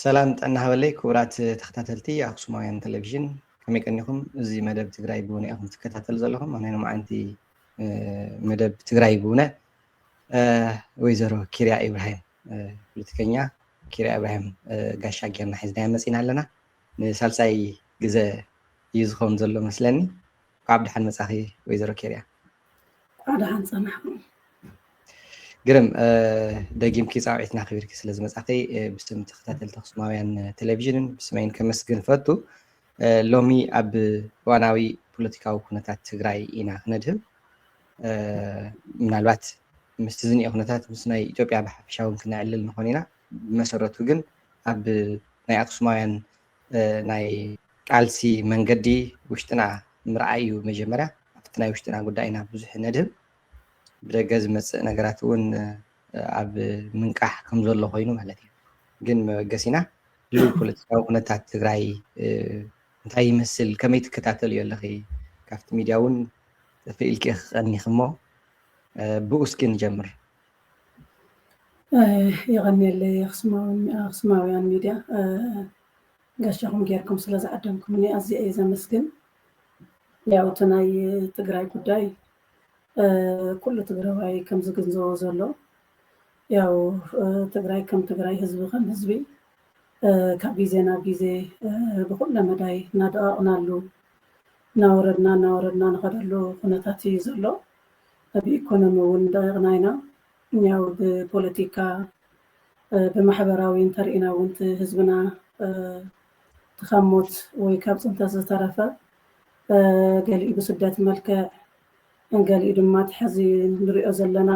ሰላም ጥዕና ሃበለይ ክቡራት ተኸታተልቲ ኣኽሱማውያን ቴሌቪዥን፣ ከመይ ቀኒኹም? እዚ መደብ ትግራይ ብውነ ኢኹም ትከታተሉ ዘለኹም። ኣነ ሎማዓንቲ መደብ ትግራይ ብውነ ወይዘሮ ኪርያ ኢብራሂም፣ ፖለቲከኛ ኪርያ ኢብራሂም ጋሻ ጌርና ሒዝናያ መፂና ኣለና። ንሳልሳይ ግዘ እዩ ዝኸውን ዘሎ መስለኒ። ካብ ደሓን መፃኺ ወይዘሮ ኪርያ። እንኳዕ ደሓን ፀናሕኩም። ግርም፣ ደጊምኪ ፃውዒትና ክቢርኪ ስለ ዝመፃኺ ብስም ተኸታተልቲ ኣኽሱማውያን ቴሌቪዥንን ብስመይን ከመስግን ፈቱ። ሎሚ ኣብ እዋናዊ ፖለቲካዊ ኩነታት ትግራይ ኢና ክነድህብ። ምናልባት ምስቲ ዝኒኦ ኩነታት ምስ ናይ ኢትዮጵያ ብሓፈሻ እውን ክነዕልል ንኾን ኢና። ብመሰረቱ ግን ኣብ ናይ ኣኽሱማውያን ናይ ቃልሲ መንገዲ ውሽጥና ምርኣይ እዩ መጀመርያ። ኣብቲ ናይ ውሽጥና ጉዳይ ኢና ብዙሕ ነድህብ። ብደገ ዝመፅእ ነገራት እውን ኣብ ምንቃሕ ከም ዘሎ ኮይኑ ማለት እዩ። ግን መበገሲና ድልው ፖለቲካዊ ኩነታት ትግራይ እንታይ ይመስል፣ ከመይ ትከታተልዮ ኣለኺ? ካብቲ ሚድያ እውን ጠፍእ ኢልኪ ክቐኒኺ እሞ ብኡ እስኪ ንጀምር። የቐንየለይ ኣኽሱማውያን ሚድያ፣ ጋሻኹም ጌርኩም ስለ ዝዓደምኩምኒ ኣዝየ እየ ዘመስግን። ያው እቲ ናይ ትግራይ ጉዳይ ኩሉ ትግራዋይ ከም ዝግንዘቦ ዘሎ፣ ያው ትግራይ ከም ትግራይ፣ ህዝቢ ከም ህዝቢ ካብ ግዜ ናብ ግዜ ብኩለ መዳይ እናደቐቕናሉ እናወረድና እናወረድና ንኸደሉ ኩነታት እዩ ዘሎ። ብኢኮኖሚ እውን ደቂቕና ኢና። ያው ብፖለቲካ ብማሕበራዊ እንተርኢና እውን እቲ ህዝብና ካብ ሞት ወይ ካብ ፅንተት ዝተረፈ ገሊኡ ብስደት መልክዕ፣ ገሊኡ ድማ እቲ ሕዚ ንሪኦ ዘለና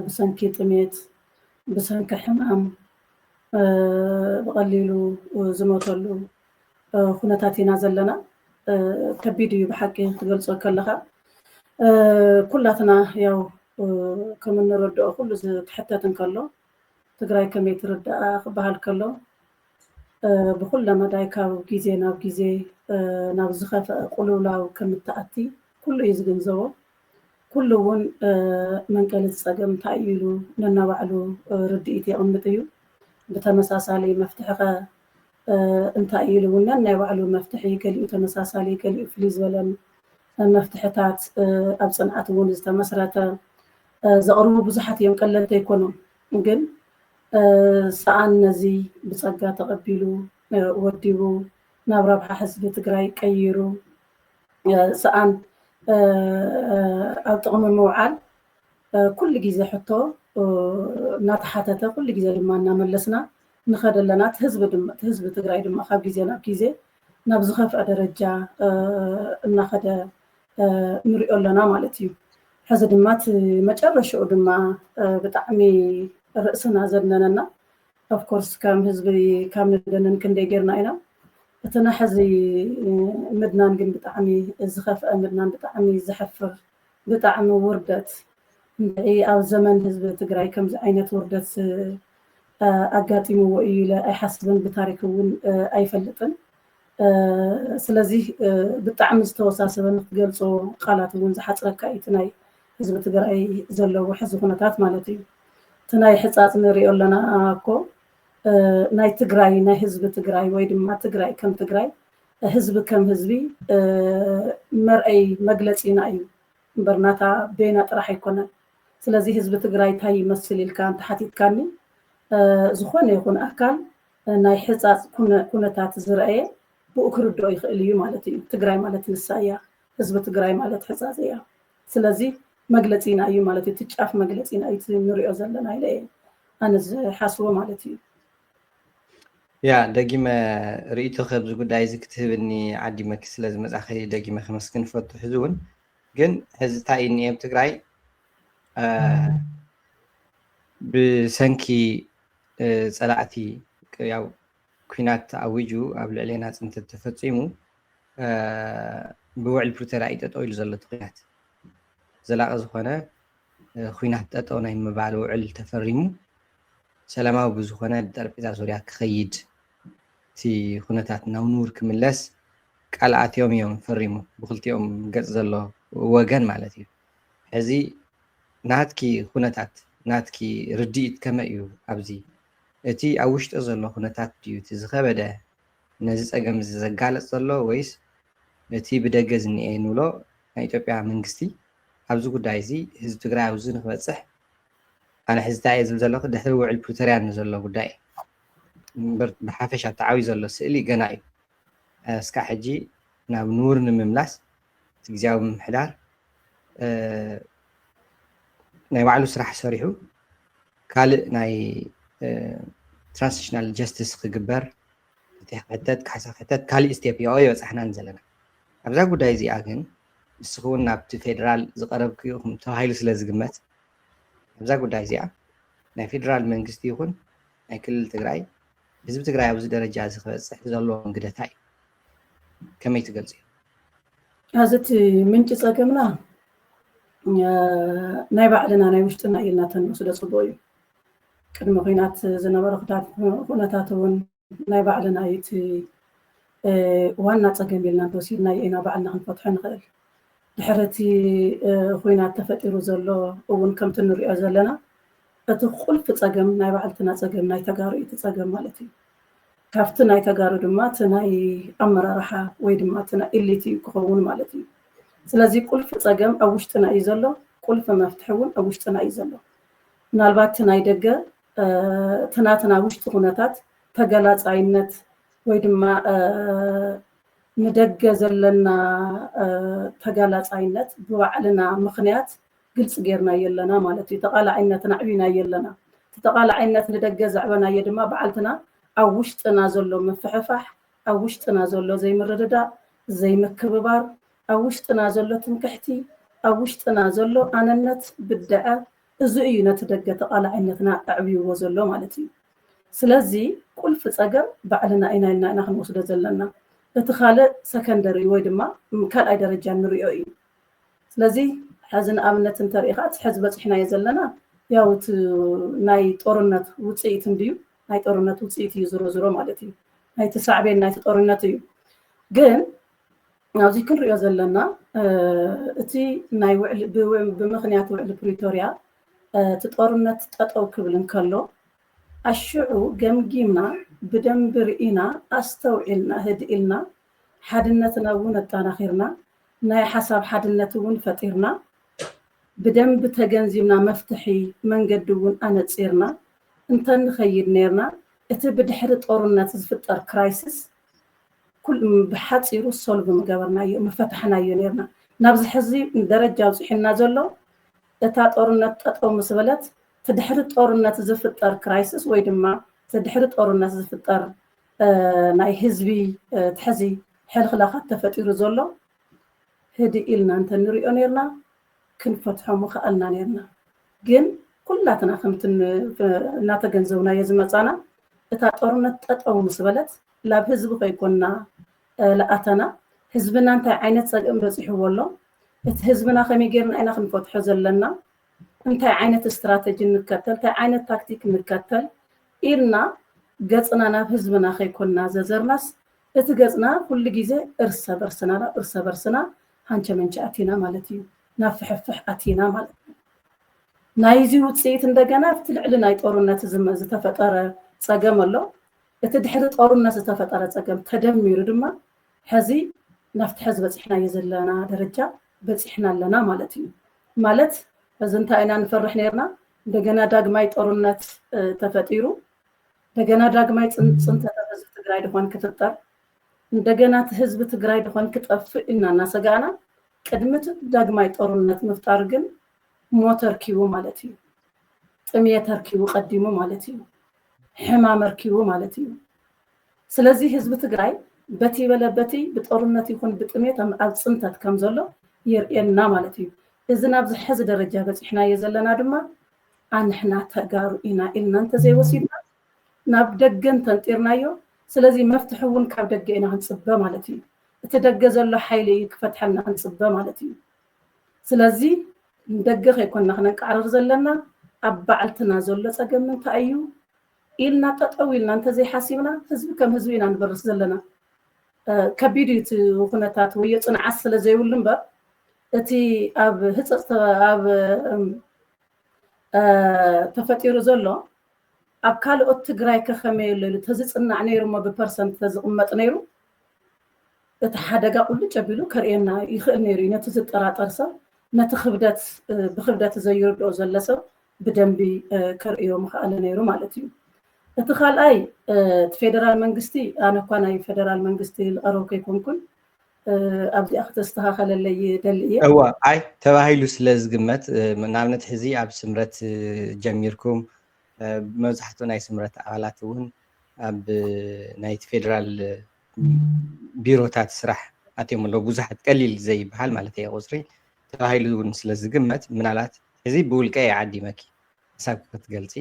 ብሰንኪ ጥሜት፣ ብሰንኪ ሕማም ብቐሊሉ ዝሞተሉ ኩነታት ኢና ዘለና። ከቢድ እዩ ብሓቂ ክትገልፆ ከለኻ። ኩላትና ያው ከም እንረድኦ ኩሉ ክሕተት እንከሎ ትግራይ ከመይ ትርዳኣ ክበሃል ከሎ ብኩለ መዳይ ካብ ግዜ ናብ ግዜ ናብ ዝኸፍአ ቁልውላው ከም እትኣቲ ኩሉ እዩ ዝግንዘቦ። ኩሉ እውን መንቀሊ ፀገም እንታይ እዩ ኢሉ ነናባዕሉ ርድኢት የቕምጥ እዩ። ብተመሳሳሊ መፍትሒ ኸ እንታይ እዩ ኢሉ እውን ነናይ ባዕሉ መፍትሒ፣ ገሊኡ ተመሳሳሊ፣ ገሊኡ ፍልይ ዝበለን መፍትሕታት ኣብ ፅንዓት እውን ዝተመስረተ ዘቕርቡ ብዙሓት እዮም፣ ቀለልቲ ኣይኮኑን። ግን ሰኣን ነዚ ብፀጋ ተቐቢሉ ወዲቡ ናብ ረብሓ ህዝቢ ትግራይ ቀይሩ ሰኣን ኣብ ጥቕሚ ምውዓል ኩሉ ግዜ ሕቶ እናተሓተተ ኩሉ ግዜ ድማ እናመለስና ንኸደ ኣለና። እቲ ህዝቢ ድማ እቲ ህዝቢ ትግራይ ድማ ካብ ግዜ ናብ ግዜ ናብ ዝኸፍአ ደረጃ እናኸደ ንሪኦ ኣለና ማለት እዩ። ሕዚ ድማ እቲ መጨረሽኡ ድማ ብጣዕሚ ርእስና ዘድነነና ኦፍኮርስ ከም ህዝቢ ካብ ንደንን ክንደይ ጌርና ኢና። እቲ ናይ ሕዚ ምድናን ግን ብጣዕሚ ዝኸፍአ ምድናን፣ ብጣዕሚ ዘሕፍር፣ ብጣዕሚ ውርደት። እንድዒ ኣብ ዘመን ህዝቢ ትግራይ ከምዚ ዓይነት ውርደት ኣጋጢምዎ እዩ ኢለ ኣይሓስብን፣ ብታሪክ እውን ኣይፈልጥን። ስለዚ ብጣዕሚ ዝተወሳሰበ ንክትገልፆ ቃላት እውን ዝሓፅረካ እዩ እቲ ናይ ህዝቢ ትግራይ ዘለዎ ሕዚ ኩነታት ማለት እዩ። እቲ ናይ ሕፃፅ ንሪኦ ኣለና እኮ ናይ ትግራይ ናይ ህዝቢ ትግራይ ወይ ድማ ትግራይ ከም ትግራይ ህዝቢ ከም ህዝቢ መርኣይ መግለፂና እዩ እምበር ናታ ቤና ጥራሕ ኣይኮነን። ስለዚ ህዝቢ ትግራይ እንታይ ይመስል ኢልካ እንተሓቲትካኒ ዝኾነ ይኹን ኣካል ናይ ሕፃፅ ኩነታት ዝረኣየ ብኡ ክርድኦ ይኽእል እዩ ማለት እዩ። ትግራይ ማለት ንሳ እያ። ህዝቢ ትግራይ ማለት ሕፃፅ እያ። ስለዚ መግለፂና እዩ ማለት እዩ። እቲ ጫፍ መግለፂና እዩ እቲ ንሪኦ ዘለና ኢለ እየ ኣነ ዝሓስቦ ማለት እዩ። ያ ደጊመ ርእይቶ ከብዚ ጉዳይ እዚ ክትህብኒ ዓዲመኪ ስለ ዝመፃኺ ደጊመ ከመስግን ፈቱ። ሕዚ እውን ግን ሕዚ እንታይ እኒኤ ኣብ ትግራይ ብሰንኪ ፀላእቲ ያው ኩናት ተኣዊጁ ኣብ ልዕሌና ፅንተት ተፈፂሙ ብውዕል ፕሪቶርያ እዩ ጠጠው ኢሉ ዘሎ እቲ ኩናት። ዘላቂ ዝኾነ ኩናት ጠጠው ናይ ምባል ውዕል ተፈሪሙ ሰላማዊ ብዝኾነ ጠረጴዛ ዙርያ ክኸይድ እቲ ኩነታት ናብ ንቡር ክምለስ ቃል ኣትዮም እዮም ፈሪሙ ብክልቲኦም ገፅ ዘሎ ወገን ማለት እዩ። ሕዚ ናትኪ ኩነታት ናትኪ ርድኢት ከመይ እዩ ኣብዚ እቲ ኣብ ውሽጢ ዘሎ ኩነታት ድዩ እቲ ዝኸበደ ነዚ ጸገም እዚ ዘጋለጽ ዘሎ፣ ወይስ ነቲ ብደገ ዝኒኤ ንብሎ ናይ ኢትዮጵያ መንግስቲ ኣብዚ ጉዳይ እዚ ህዝቢ ትግራይ ኣብዚ ንክበጽሕ ኣነ ሕዚ እንታይ እየ ዝብል ዘለኹ፣ ድሕሪ ውዕል ፕሪቶርያ ንዘሎ ጉዳይ እምበር ብሓፈሻ ተዓብዩ ዘሎ ስእሊ ገና እዩ። እስካ ሕጂ ናብ ንቡር ንምምላስ እቲ ግዝያዊ ምምሕዳር ናይ ባዕሉ ስራሕ ሰሪሑ ካልእ ናይ ትራንዚሽናል ጀስቲስ ክግበር፣ ፍትሒ ክሕተት፣ ካሕሳ ክሕተት ካልእ ስቴፕ እዮ ይበፃሕናን ዘለና። ኣብዛ ጉዳይ እዚኣ ግን ንስኺ እውን ናብቲ ፌደራል ዝቐረብኪ ኢኹም ተባሂሉ ስለ ዝግመት ኣብዛ ጉዳይ እዚኣ ናይ ፌደራል መንግስቲ ይኹን ናይ ክልል ትግራይ ህዝቢ ትግራይ ኣብዚ ደረጃ እዚ ክበፅሕ ዘለዎም ግደታ እዩ። ከመይ ትገልፅዮ? እዚ እቲ ምንጪ ፀገምና ናይ ባዕልና ናይ ውሽጥና ኢልና ተንወስዶ ፅቡቅ እዩ። ቅድሚ ኩናት ዝነበረ ኩነታት እውን ናይ ባዕልና እዩ እቲ ዋና ፀገም ኢልና እንተወሲድናዮ ኢና ባዕልና ክንፈትሖ ንኽእል። ድሕሪ እቲ ኩናት ተፈጢሩ ዘሎ እውን ከምቲ ንሪኦ ዘለና እቲ ቁልፊ ፀገም ናይ ባዕልትና ፀገም ናይ ተጋሩ እዩ እቲ ፀገም ማለት እዩ። ካብቲ ናይ ተጋሩ ድማ እቲ ናይ ኣመራርሓ ወይ ድማ እቲ ናይ ኢሊት እዩ ክኸውን ማለት እዩ። ስለዚ ቁልፊ ፀገም ኣብ ውሽጥና እዩ ዘሎ፣ ቁልፊ መፍትሒ እውን ኣብ ውሽጥና እዩ ዘሎ። ምናልባት እቲ ናይ ደገ እቲ ናትና ውሽጢ ኩነታት ተገላፃይነት ወይ ድማ ንደገ ዘለና ተጋላፃይነት ብባዕልና ምኽንያት ግልፂ ጌርናዮ ኣለና ማለት እዩ። ተቓላዓይነትና ኣዕቢናዮ ኣለና። እቲ ተቓላዓይነት ንደገ ዘዕበናዮ ድማ ባዕልትና ኣብ ውሽጥና ዘሎ ምፍሕፋሕ፣ ኣብ ውሽጥና ዘሎ ዘይምርድዳእ፣ ዘይምክብባር፣ ኣብ ውሽጥና ዘሎ ትምክሕቲ፣ ኣብ ውሽጥና ዘሎ ኣነነት ብድዐ፣ እዚ እዩ ነቲ ደገ ተቓላዓይነትና ኣዕብይዎ ዘሎ ማለት እዩ። ስለዚ ቁልፊ ፀገም ባዕልና ኢና ኢልና ኢና ክንወስዶ ዘለና። እቲ ካልእ ሰከንደሪ ወይ ድማ ካልኣይ ደረጃ ንሪኦ እዩ። ስለዚ ሕዚ ንኣብነት እንተርኢ ከዓ እቲ ሕዚ በፂሕናዮ ዘለና ያው እቲ ናይ ጦርነት ውፅኢት እንድዩ፣ ናይ ጦርነት ውፅኢት እዩ ዝሮ ዝሮ ማለት እዩ። ናይቲ ሳዕቤን ናይቲ ጦርነት እዩ። ግን ኣብዚ ክንሪኦ ዘለና እቲ ናይ ውዕሊ ብምክንያት ውዕሊ ፕሪቶርያ እቲ ጦርነት ጠጠው ክብል እንከሎ ኣሽዑ ገምጊምና ብደንቢ ርኢና ኣስተውዒልና ህድእ ኢልና ሓድነትና እውን ኣጣናኺርና ናይ ሓሳብ ሓድነት እውን ፈጢርና ብደንቢ ተገንዚብና መፍትሒ መንገዲ እውን ኣነፂርና እንተንኸይድ ነርና እቲ ብድሕሪ ጦርነት ዝፍጠር ክራይሲስ ብሓፂሩ ሶልቭ ምገበርናዮ ምፈታሕናዮ ነርና። ናብዚ ሕዚ ደረጃ ኣውፅሒና ዘሎ እታ ጦርነት ጠጠው ምስ በለት እቲ ድሕሪ ጦርነት ዝፍጠር ክራይሲስ ወይ ድማ እቲ ድሕሪ ጦርነት ዝፍጠር ናይ ህዝቢ እቲ ሕዚ ሕልኽላኻት ተፈጢሩ ዘሎ ህድእ ኢልና እንተንሪኦ ነርና ክንፈትሖ ምኸኣልና ነርና። ግን ኩላትና ከምቲ እናተገንዘብናዮ ዝመፃና እታ ጦርነት ጠጠው ምስ በለት ላብ ህዝቢ ከይኮንና ለኣተና ህዝብና እንታይ ዓይነት ፀገም በፂሕዎ ኣሎ፣ እቲ ህዝብና ከመይ ጌርና ኢና ክንፈትሖ ዘለና፣ እንታይ ዓይነት ስትራተጂ ንከተል፣ እንታይ ዓይነት ታክቲክ ንከተል ኢልና ገፅና ናብ ህዝብና ከይኮንና ዘዘርናስ እቲ ገፅና ኩሉ ግዜ እርሰ በርስና እርሰ በርስና ሃንቸ መንቸ ኣቲና ማለት እዩ፣ ናብ ፍሕፍሕ ኣቲና ማለት እዩ። ናይዚ ውፅኢት እንደገና ኣብቲ ልዕሊ ናይ ጦርነት ዝተፈጠረ ፀገም ኣሎ። እቲ ድሕሪ ጦርነት ዝተፈጠረ ፀገም ተደሚሩ ድማ ሕዚ ናብቲ ሕዚ በፂሕናዮ ዘለና ደረጃ በፂሕና ኣለና ማለት እዩ። ማለት ሕዚ እንታይ ኢና ንፈርሕ ነርና? እንደገና ዳግማይ ጦርነት ተፈጢሩ እንደገና ዳግማይ ፅንተት ህዝቢ ትግራይ ድኾን ክፍጠር እንደገና እቲ ህዝቢ ትግራይ ድኾን ክጠፍእ ኢልና እናሰጋእና ቅድሚ እቲ ዳግማይ ጦርነት ምፍጣር ግን ሞት ኣርኪቡ ማለት እዩ። ጥምየት ኣርኪቡ ቀዲሙ ማለት እዩ። ሕማም ኣርኪቡ ማለት እዩ። ስለዚ ህዝቢ ትግራይ በቲ በለ በቲ ብጦርነት ይኹን ብጥምየት ኣብ ፅንተት ከም ዘሎ የርእየና ማለት እዩ። እዚ ናብዚ ሕዚ ደረጃ በፂሕናዮ ዘለና ድማ ኣንሕና ተጋሩ ኢና ኢልና እንተዘይወሲድና ናብ ደገ እንተንጢርናዮ፣ ስለዚ መፍትሒ እውን ካብ ደገ ኢና ክንፅበ ማለት እዩ። እቲ ደገ ዘሎ ሓይሊ እዩ ክፈትሐልና ክንፅበ ማለት እዩ። ስለዚ ንደገ ከይኮንና ክነንቃዕርር ዘለና ኣብ ባዕልትና ዘሎ ፀገም እንታይ እዩ ኢልና ጠጠው ኢልና እንተዘይሓሲብና ህዝቢ ከም ህዝቢ ኢና ንበርስ ዘለና። ከቢድ እዩ እቲ ኩነታት ወዮ ፅንዓት ስለ ዘይብሉ እምበር እቲ ኣብ ህፀፅ ኣብ ተፈጢሩ ዘሎ ኣብ ካልኦት ትግራይ ከ ከመይ ኣሎ ኢሉ ተዝፅናዕ ነይሩ እሞ ብፐርሰንት ተዝቕመጥ ነይሩ እቲ ሓደጋ ቁልጭ ኣቢሉ ከርእየና ይኽእል ነይሩ እዩ። ነቲ ዝጠራጠር ሰብ ነቲ ክብደት ብክብደት ዘይርድኦ ዘሎ ሰብ ብደንቢ ከርእዮ ምኽኣለ ነይሩ ማለት እዩ። እቲ ካልኣይ እቲ ፌደራል መንግስቲ ኣነ እኳ ናይ ፌደራል መንግስቲ ዝቐረብኩ ኣይኮንኩን ኣብዚኣ ክተስተኻኸለለይ ይደሊ እየ። እወ ኣይ ተባሂሉ ስለ ዝግመት ንኣብነት ሕዚ ኣብ ስምረት ጀሚርኩም መብዛሕትኡ ናይ ስምረት ኣባላት እውን ኣብ ናይ ፌደራል ቢሮታት ስራሕ ኣትዮም ኣለዉ ብዙሓት ቀሊል ዘይበሃል ማለት እየ ቁፅሪ ተባሂሉ እውን ስለ ዝግመት ምናልባት ሕዚ ብውልቀ እየ ዓዲመኪ ሓሳብ ክትገልፂ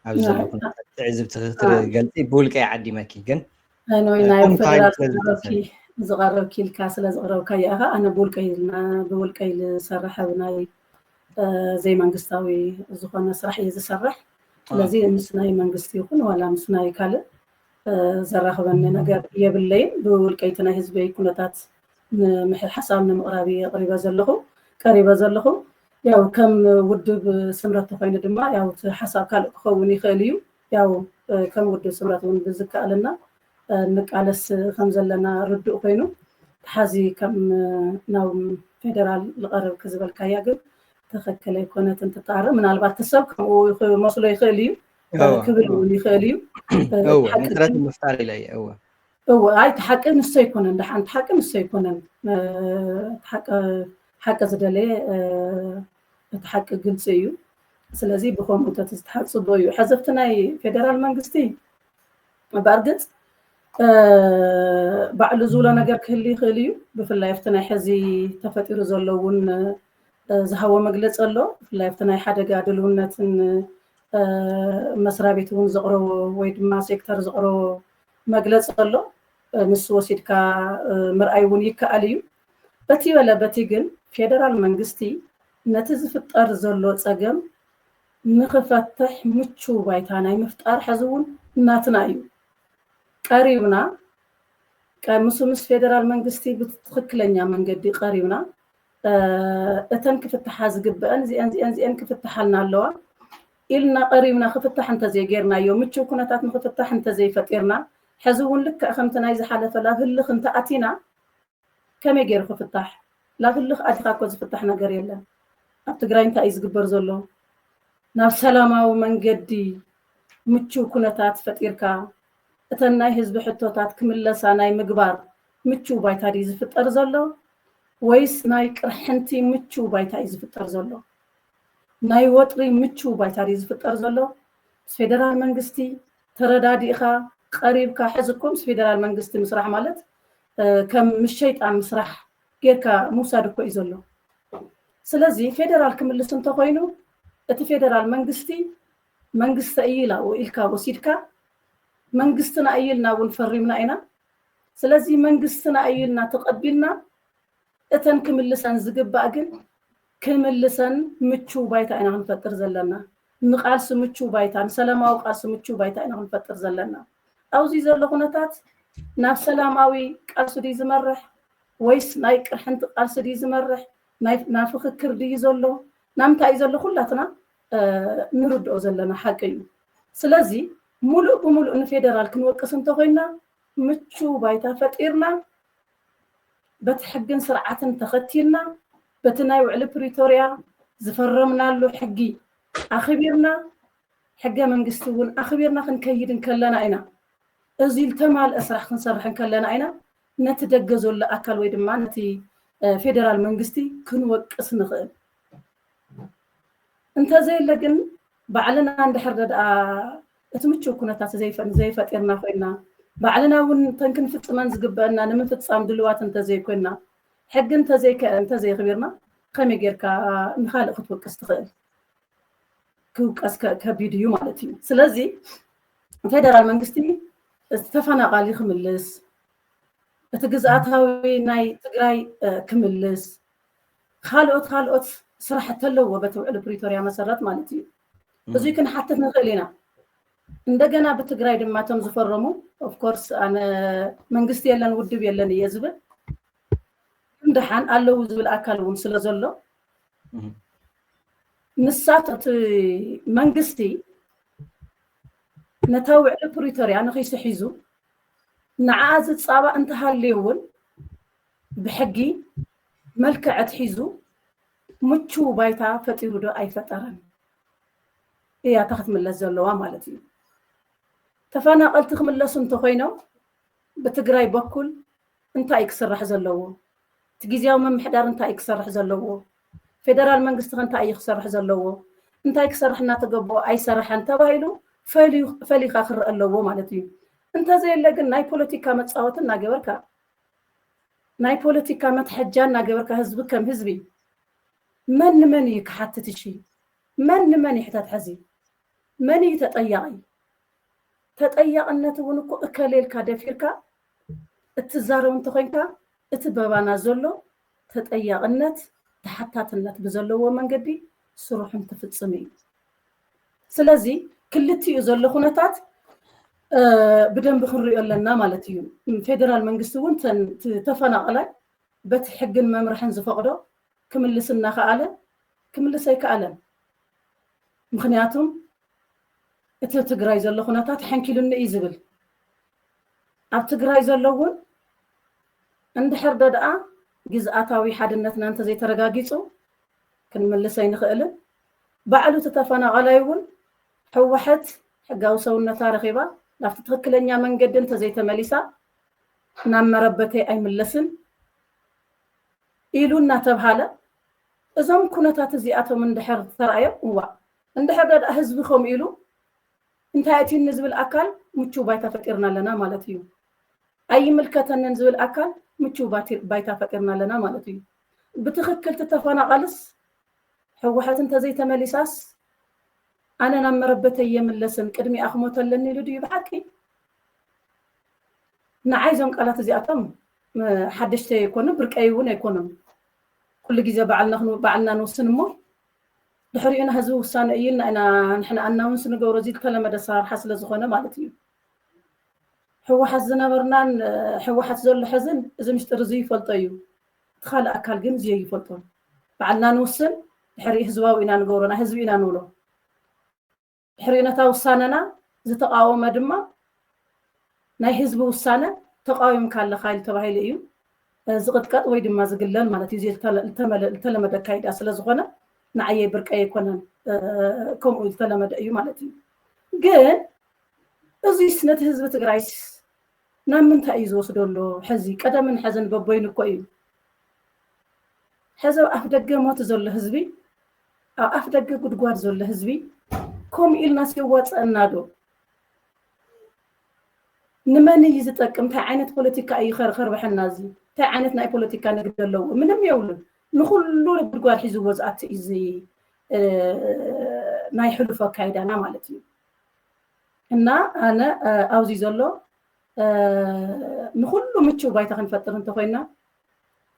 ኣብዚ ዘሎ ኩነታት ትዕዝብቲ ክትገልፂ ብውልቀ እየ ዓዲመኪ ግን ናይ ፌደራል ዝቐረብኪ ኢልካ ስለ ዝቕረብካ እያ ኢኻ ኣነ ብውልቀይ ዝሰርሕ ኣብ ናይ ዘይመንግስታዊ ዝኾነ ስራሕ እየ ዝሰርሕ ስለዚ ምስ ናይ መንግስቲ ይኹን ዋላ ምስ ናይ ካልእ ዘራኽበኒ ነገር የብለይን ብውልቀይቲ ናይ ህዝበይ ኩነታት ንምሕር ሓሳብ ንምቕራብ እየ ቀሪበ ዘለኹ ቀሪበ ዘለኹ ያው ከም ውድብ ስምረት ተኮይኑ ድማ ያው እቲ ሓሳብ ካልእ ክኸውን ይኽእል እዩ ያው ከም ውድብ ስምረት እውን ብዝከኣለና ንቃለስ ከም ዘለና ርዱእ ኮይኑ ተሓዚ ከም ናብ ፌደራል ዝቐረብኪ ዝበልካያ ግን ትኽክል ኣይኮነትን ትተኣረ ምናልባት እቲ ሰብ ከምኡ ክመስሎ ይኽእል እዩ ክብል እውን ይኽእል እዩ መሰረት ምፍጣር ኢለ እየ እወ ኣይ እቲ ሓቂ ንሱ ኣይኮነን ደሓን እቲ ሓቂ ንሱ ኣይኮነን ሓቂ ዝደለየ እቲ ሓቂ ግልፂ እዩ ስለዚ ብከምኡ እንተትዝተሓፅቦ እዩ ሕዘፍቲ ናይ ፌደራል መንግስቲ በእርግፅ ባዕሉ ዝብሎ ነገር ክህል ይኽእል እዩ ብፍላይ ኣብቲ ናይ ሕዚ ተፈጢሩ ዘሎ እውን ዝሃቦ መግለፂ ኣሎ ብፍላይ ኣብቲ ናይ ሓደጋ ድልውነትን መስሪያ ቤት እውን ዘቕረቦ ወይ ድማ ሴክተር ዘቕረቦ መግለፂ ኣሎ ንሱ ወሲድካ ምርኣይ እውን ይከኣል እዩ በቲ በለ በቲ ግን ፌደራል መንግስቲ ነቲ ዝፍጠር ዘሎ ፀገም ንክፈትሕ ምቹው ባይታ ናይ ምፍጣር ሕዚ እውን ናትና እዩ ቀሪብና ምስ ምስ ፌደራል መንግስቲ ብትክክለኛ መንገዲ ቀሪብና እተን ክፍትሓ ዝግበአን እዚአን እዚአን እዚአን ክፍትሓልና ኣለዋ ኢልና ቀሪብና ክፍታሕ እንተዘይጌርናዮ ምችው ኩነታት ንክፍታሕ እንተዘይፈጢርና ሕዚ እውን ልክዕ ከምቲ ናይ ዝሓለፈ ላብ ህልኽ እንተኣቲና ከመይ ገይሩ ክፍታሕ ላብ ህልኽ ኣቲኻ እኮ ዝፍታሕ ነገር የለን ኣብ ትግራይ እንታይ እዩ ዝግበር ዘሎ ናብ ሰላማዊ መንገዲ ምችው ኩነታት ፈጢርካ እተን ናይ ህዝቢ ሕቶታት ክምለሳ ናይ ምግባር ምችው ባይታ ድዩ ዝፍጠር ዘሎ ወይስ ናይ ቅርሕንቲ ምችው ባይታ እዩ ዝፍጠር ዘሎ ናይ ወጥሪ ምችው ባይታ ድዩ ዝፍጠር ዘሎ ምስ ፌደራል መንግስቲ ተረዳዲእካ ቀሪብካ ሕዚ እኮ ምስ ፌደራል መንግስቲ ምስራሕ ማለት ከም ምስ ሸይጣን ምስራሕ ጌርካ ምውሳድ እኮ እዩ ዘሎ ስለዚ ፌደራል ክምልስ እንተኮይኑ እቲ ፌደራል መንግስቲ መንግስተ እዩ ኢላ ኢልካ ወሲድካ መንግስትና እዩ ኢልና እውን ፈሪምና ኢና ስለዚ መንግስትና እዩ ኢልና ተቐቢልና እተን ክምልሰን ዝግባእ ግን ክምልሰን ምቹው ባይታ ኢና ክንፈጥር ዘለና ንቃልሲ ምቹው ባይታ ንሰላማዊ ቃልሲ ምቹው ባይታ ኢና ክንፈጥር ዘለና ኣብዚ ዘሎ ኩነታት ናብ ሰላማዊ ቃልሲ ድዩ ዝመርሕ ወይስ ናይ ቅርሕንቲ ቃልሲ ድዩ ዝመርሕ ናብ ፍክክር ድዩ ዘሎ ናብ ምንታይ እዩ ዘሎ ኩላትና ንርድኦ ዘለና ሓቂ እዩ ስለዚ ሙሉእ ብሙሉእ ንፌደራል ክንወቅስ እንተኮይና ምቹው ባይታ ፈጢርና በቲ ሕግን ስርዓትን ተኸቲልና በቲ ናይ ውዕሊ ፕሪቶርያ ዝፈረምናሉ ሕጊ ኣኽቢርና ሕገ መንግስቲ እውን ኣኽቢርና ክንከይድ እንከለና ኢና እዚ ዝተማልአ ስራሕ ክንሰርሕ እንከለና ኢና ነቲ ደገ ዘሎ ኣካል ወይ ድማ ነቲ ፌደራል መንግስቲ ክንወቅስ ንኽእል እንተዘየለ ግን ባዕልና እንድሕር ደኣ እቲ ምቹው ኩነታት ዘይፈ- ዘይፈጢርና ኮይና ባዕልና እውን ተን ክንፍፅመን ዝግበአና ንምፍፃም ድልዋት እንተዘይኮይና ሕጊ እንተዘይከ- እንተዘይኽቢርና ከመይ ጌርካ ንካልእ ክትወቅስ ትኽእል ክውቀስ ከ- ከቢድ እዩ ማለት እዩ ስለዚ ፌደራል መንግስቲ እቲ ተፈናቃሊ ክምልስ እቲ ግዝኣታዊ ናይ ትግራይ ክምልስ ካልኦት ካልኦት ስራሕቲ ኣለዎ በቲ ውዕሊ ፕሪቶርያ መሰረት ማለት እዩ እዙይ ክንሓትት ንኽእል ኢና እንደገና ብትግራይ ድማ እቶም ዝፈረሙ ኦፍኮርስ ኣነ መንግስቲ የለን ውድብ የለን እየ ዝብል ግን ደሓን ኣለዉ ዝብል ኣካል እውን ስለ ዘሎ ንሳት እቲ መንግስቲ ነታ ውዕሊ ፕሪቶርያ ንኺሱ ሒዙ ንዓኣ ዝጻባእ እንተሃልዩ እውን ብሕጊ መልክዕ ኣትሒዙ ምቹው ባይታ ፈጢሩ ዶ ኣይፈጠረን እያ እታ ክትምለስ ዘለዋ ማለት እዩ። ተፈናቐልቲ ክምለሱ እንተኾይኖም ብትግራይ በኩል እንታይ እዩ ክስራሕ ዘለዎ? እቲ ግዝያዊ ምምሕዳር እንታይ እዩ ክሰርሕ ዘለዎ? ፌደራል መንግስቲ ከ እንታይ እዩ ክሰርሕ ዘለዎ? እንታይ ክሰርሕ እናተገበኦ ኣይሰረሐን ተባሂሉ ፈሊዩ- ፈሊኻ ክረአ ኣለዎ ማለት እዩ። እንተዘየለ ግን ናይ ፖለቲካ መፃወቲ እናገበርካ ናይ ፖለቲካ መትሐጃ እናገበርካ ህዝቢ ከም ህዝቢ መን ንመን እዩ ክሓትት? እሺ መን ንመን ይሕተት? ሕዚ መን እዩ ተጠያቒ? ተጠያቕነት እውን እኮ እከሌ ኢልካ ደፊርካ እትዛረብ እንተኾይንካ እቲ በባና ዘሎ ተጠያቕነት ተሓታትነት ብዘለዎ መንገዲ ስርሑ እንትፍፅም እዩ። ስለዚ ክልቲኡ ዘሎ ኩነታት ብደንቢ ክንሪኦ ኣለና ማለት እዩ። ፌደራል መንግስቲ እውን ተን- ት- ተፈናቐላይ በቲ ሕግን መምርሕን ዝፈቕዶ ክምልስ እናኸኣለ ክምልስ ኣይከኣለን። ምክንያቱም እቲ ትግራይ ዘሎ ኩነታት ሓንኪሉኒ እዩ ዝብል። ኣብ ትግራይ ዘሎ እውን እንድሕር ዶ ደኣ ግዝኣታዊ ሓድነትና እንተዘይተረጋጊፁ ክንምልስ ኣይንኽእልን። ባዕሉ እቲ ተፈናቐላይ እውን ህወሓት ሕጋዊ ሰውነታ ረኺባ ናብቲ ትኽክለኛ መንገዲ እንተዘይተመሊሳ ናብ መረበተይ ኣይምለስን ኢሉ እናተብሃለ እዞም ኩነታት እዚኣቶም እንድሕር ተረኣዮም እዋ እንድሕር ደኣ ህዝቢ ከምኡ ኢሉ እንታይ ኣእትዩኒ ዝብል ኣካል ምቹው ባይታ ፈጢርና ኣለና ማለት እዩ። ኣይምልከተንን ዝብል ኣካል ምቹው ባቲ- ባይታ ፈጢርና ኣለና ማለት እዩ። ብትኽክል ትተፈናቐልስ ህወሓት እንተዘይተመሊሳስ ኣነ ናብ መረበተይ የምለስን ቅድሚኣ ክሞት ኣለኒ ኢሉ ድዩ ብሓቂ? ንዓይ እዞም ቃላት እዚኣቶም ሓደሽቲ ኣይኮኑ ብርቀይ እውን ኣይኮኑን። ኩሉ ግዜ ባዕልና ባዕልና ንውስን እሞ ድሕሪኡ ንህዝቢ ውሳነ እዩ ኢልና ኢና ንሕና ኣናውንስ ንገብሮ። እዚ ዝተለመደ ኣሰራርሓ ስለ ዝኾነ ማለት እዩ። ህወሓት ዝነበርናን ህወሓት ዘሎ ሕዝን እዚ ምሽጥር እዚ ይፈልጦ እዩ። እቲ ካልእ ኣካል ግን እዚ ይፈልጦ። ባዕልና ንውስን፣ ድሕሪ ህዝባዊ ኢና ንገብሮ፣ ናይ ህዝቢ ኢና ንብሎ። ድሕሪ ነታ ውሳነና ዝተቃወመ ድማ ናይ ህዝቢ ውሳነ ተቃዊምካ ኣለኻ ኢሉ ተባሂሉ እዩ ዝቕጥቀጥ ወይ ድማ ዝግለል ማለት እዩ። ዝተለመደ ኣካይዳ ስለ ዝኾነ ንዓየይ ብርቀይ ኣይኮነን፣ ከምኡ ዝተለመደ እዩ ማለት እዩ። ግን እዚስ ነቲ ህዝቢ ትግራይስ ናብ ምንታይ እዩ ዝወስዶ ኣሎ? ሕዚ ቀደምን ሕዝን በቦይኑ እኮ እዩ። ሕዚ ኣብ ኣፍ ደገ ሞት ዘሎ ህዝቢ፣ ኣብ ኣፍ ደገ ጉድጓድ ዘሎ ህዝቢ ከምኡ ኢልናስ የዋፀአና ዶ? ንመን እዩ ዝጠቅም? እንታይ ዓይነት ፖለቲካ እዩ ከርበሐና? እዚ እንታይ ዓይነት ናይ ፖለቲካ ንግዲ ኣለዎ? ምንም የብሉን። ንኩሉ ጉድጓድ ሒዝዎ ዝኣቲ እዚ ናይ ሕሉፍ ኣካይዳና ማለት እዩ። እና ኣነ ኣብዚ ዘሎ ንኩሉ ምቹው ባይታ ክንፈጥር እንተኮይና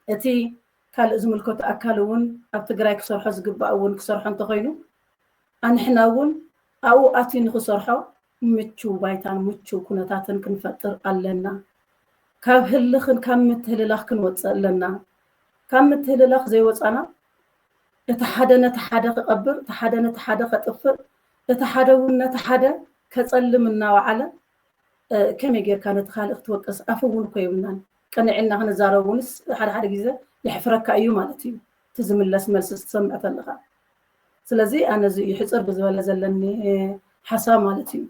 እቲ ካልእ ዝምልከቶ ኣካል እውን ኣብ ትግራይ ክሰርሖ ዝግባእ እውን ክሰርሖ እንተኮይኑ ኣንሕና እውን ኣብኡ ኣትዩ ንክሰርሖ ምቹው ባይታን ምቹው ኩነታትን ክንፈጥር ኣለና። ካብ ህልኽን ካብ ምትህልላኽ ክንወፅእ ኣለና። ካብ ምትህልላኽ ዘይወፃና እቲ ሓደ ነቲ ሓደ ክቐብር፣ እቲ ሓደ ነቲ ሓደ ከጥፍእ፣ እቲ ሓደ እውን ነቲ ሓደ ከፀልም እናወዓለ ከመይ ጌርካ ነቲ ካልእ ክትወቅስ? ኣፉ እውን እኮ የብልናን። ቀንዒልና ክንዛረብ እውንስ ሓደ ሓደ ግዜ የሕፍረካ እዩ ማለት እዩ፣ እቲ ዝምለስ መልሲ ክትሰምዕ ተለኻ። ስለዚ ኣነ እዚ እዩ ሕፅር ብዝበለ ዘለኒ ሓሳብ ማለት እዩ።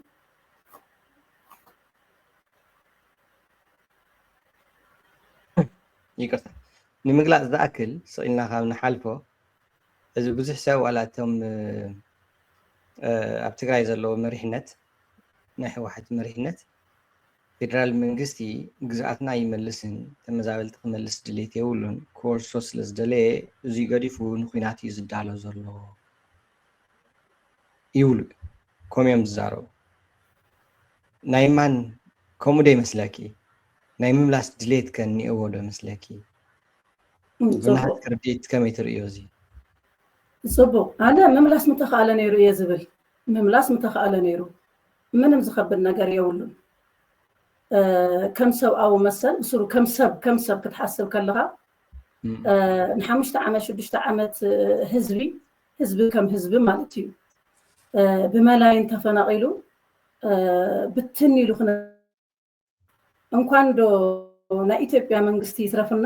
ይቅርታ ንምግላፅ ዝኣክል ስቕ ኢልና ካብ ንሓልፎ፣ እዚ ብዙሕ ሰብ ዋላ እቶም ኣብ ትግራይ ዘለዎ መሪሕነት ናይ ህወሓት መሪሕነት ፌደራል መንግስቲ ግዝኣትና ይመልስን ተመዛበልቲ ክመልስ ድሌት የብሉን ክወርሶ ስለ ዝደለየ እዙይ ገዲፉ ንኩናት እዩ ዝዳሎ ዘሎ ይብሉ። ከምኡ እዮም ዝዛረቡ። ናይ ማን ከምኡ ዶ ይመስለኪ? ናይ ምምላስ ድሌት ከ እኒኦዎ ዶ ይመስለኪ? ብናትኪ ርድኢት ከመይ ትርእዮ እዚ? ፅቡቅ። ኣነ ምምላስ ምተኸኣለ ነይሩ እየ ዝብል። ምምላስ ምተኸኣለ ነይሩ ምንም ዝኸብድ ነገር የብሉን። ከም ሰብኣዊ መሰል ብስሩ ከም ሰብ ከም ሰብ ክትሓስብ ከለኻ ንሓሙሽተ ዓመት ሽዱሽተ ዓመት ህዝቢ ህዝቢ ከም ህዝቢ ማለት እዩ ብመላይን ተፈናቒሉ ብትን ኢሉ ክነ እንኳን ዶ ናይ ኢትዮጵያ መንግስቲ ይትረፍና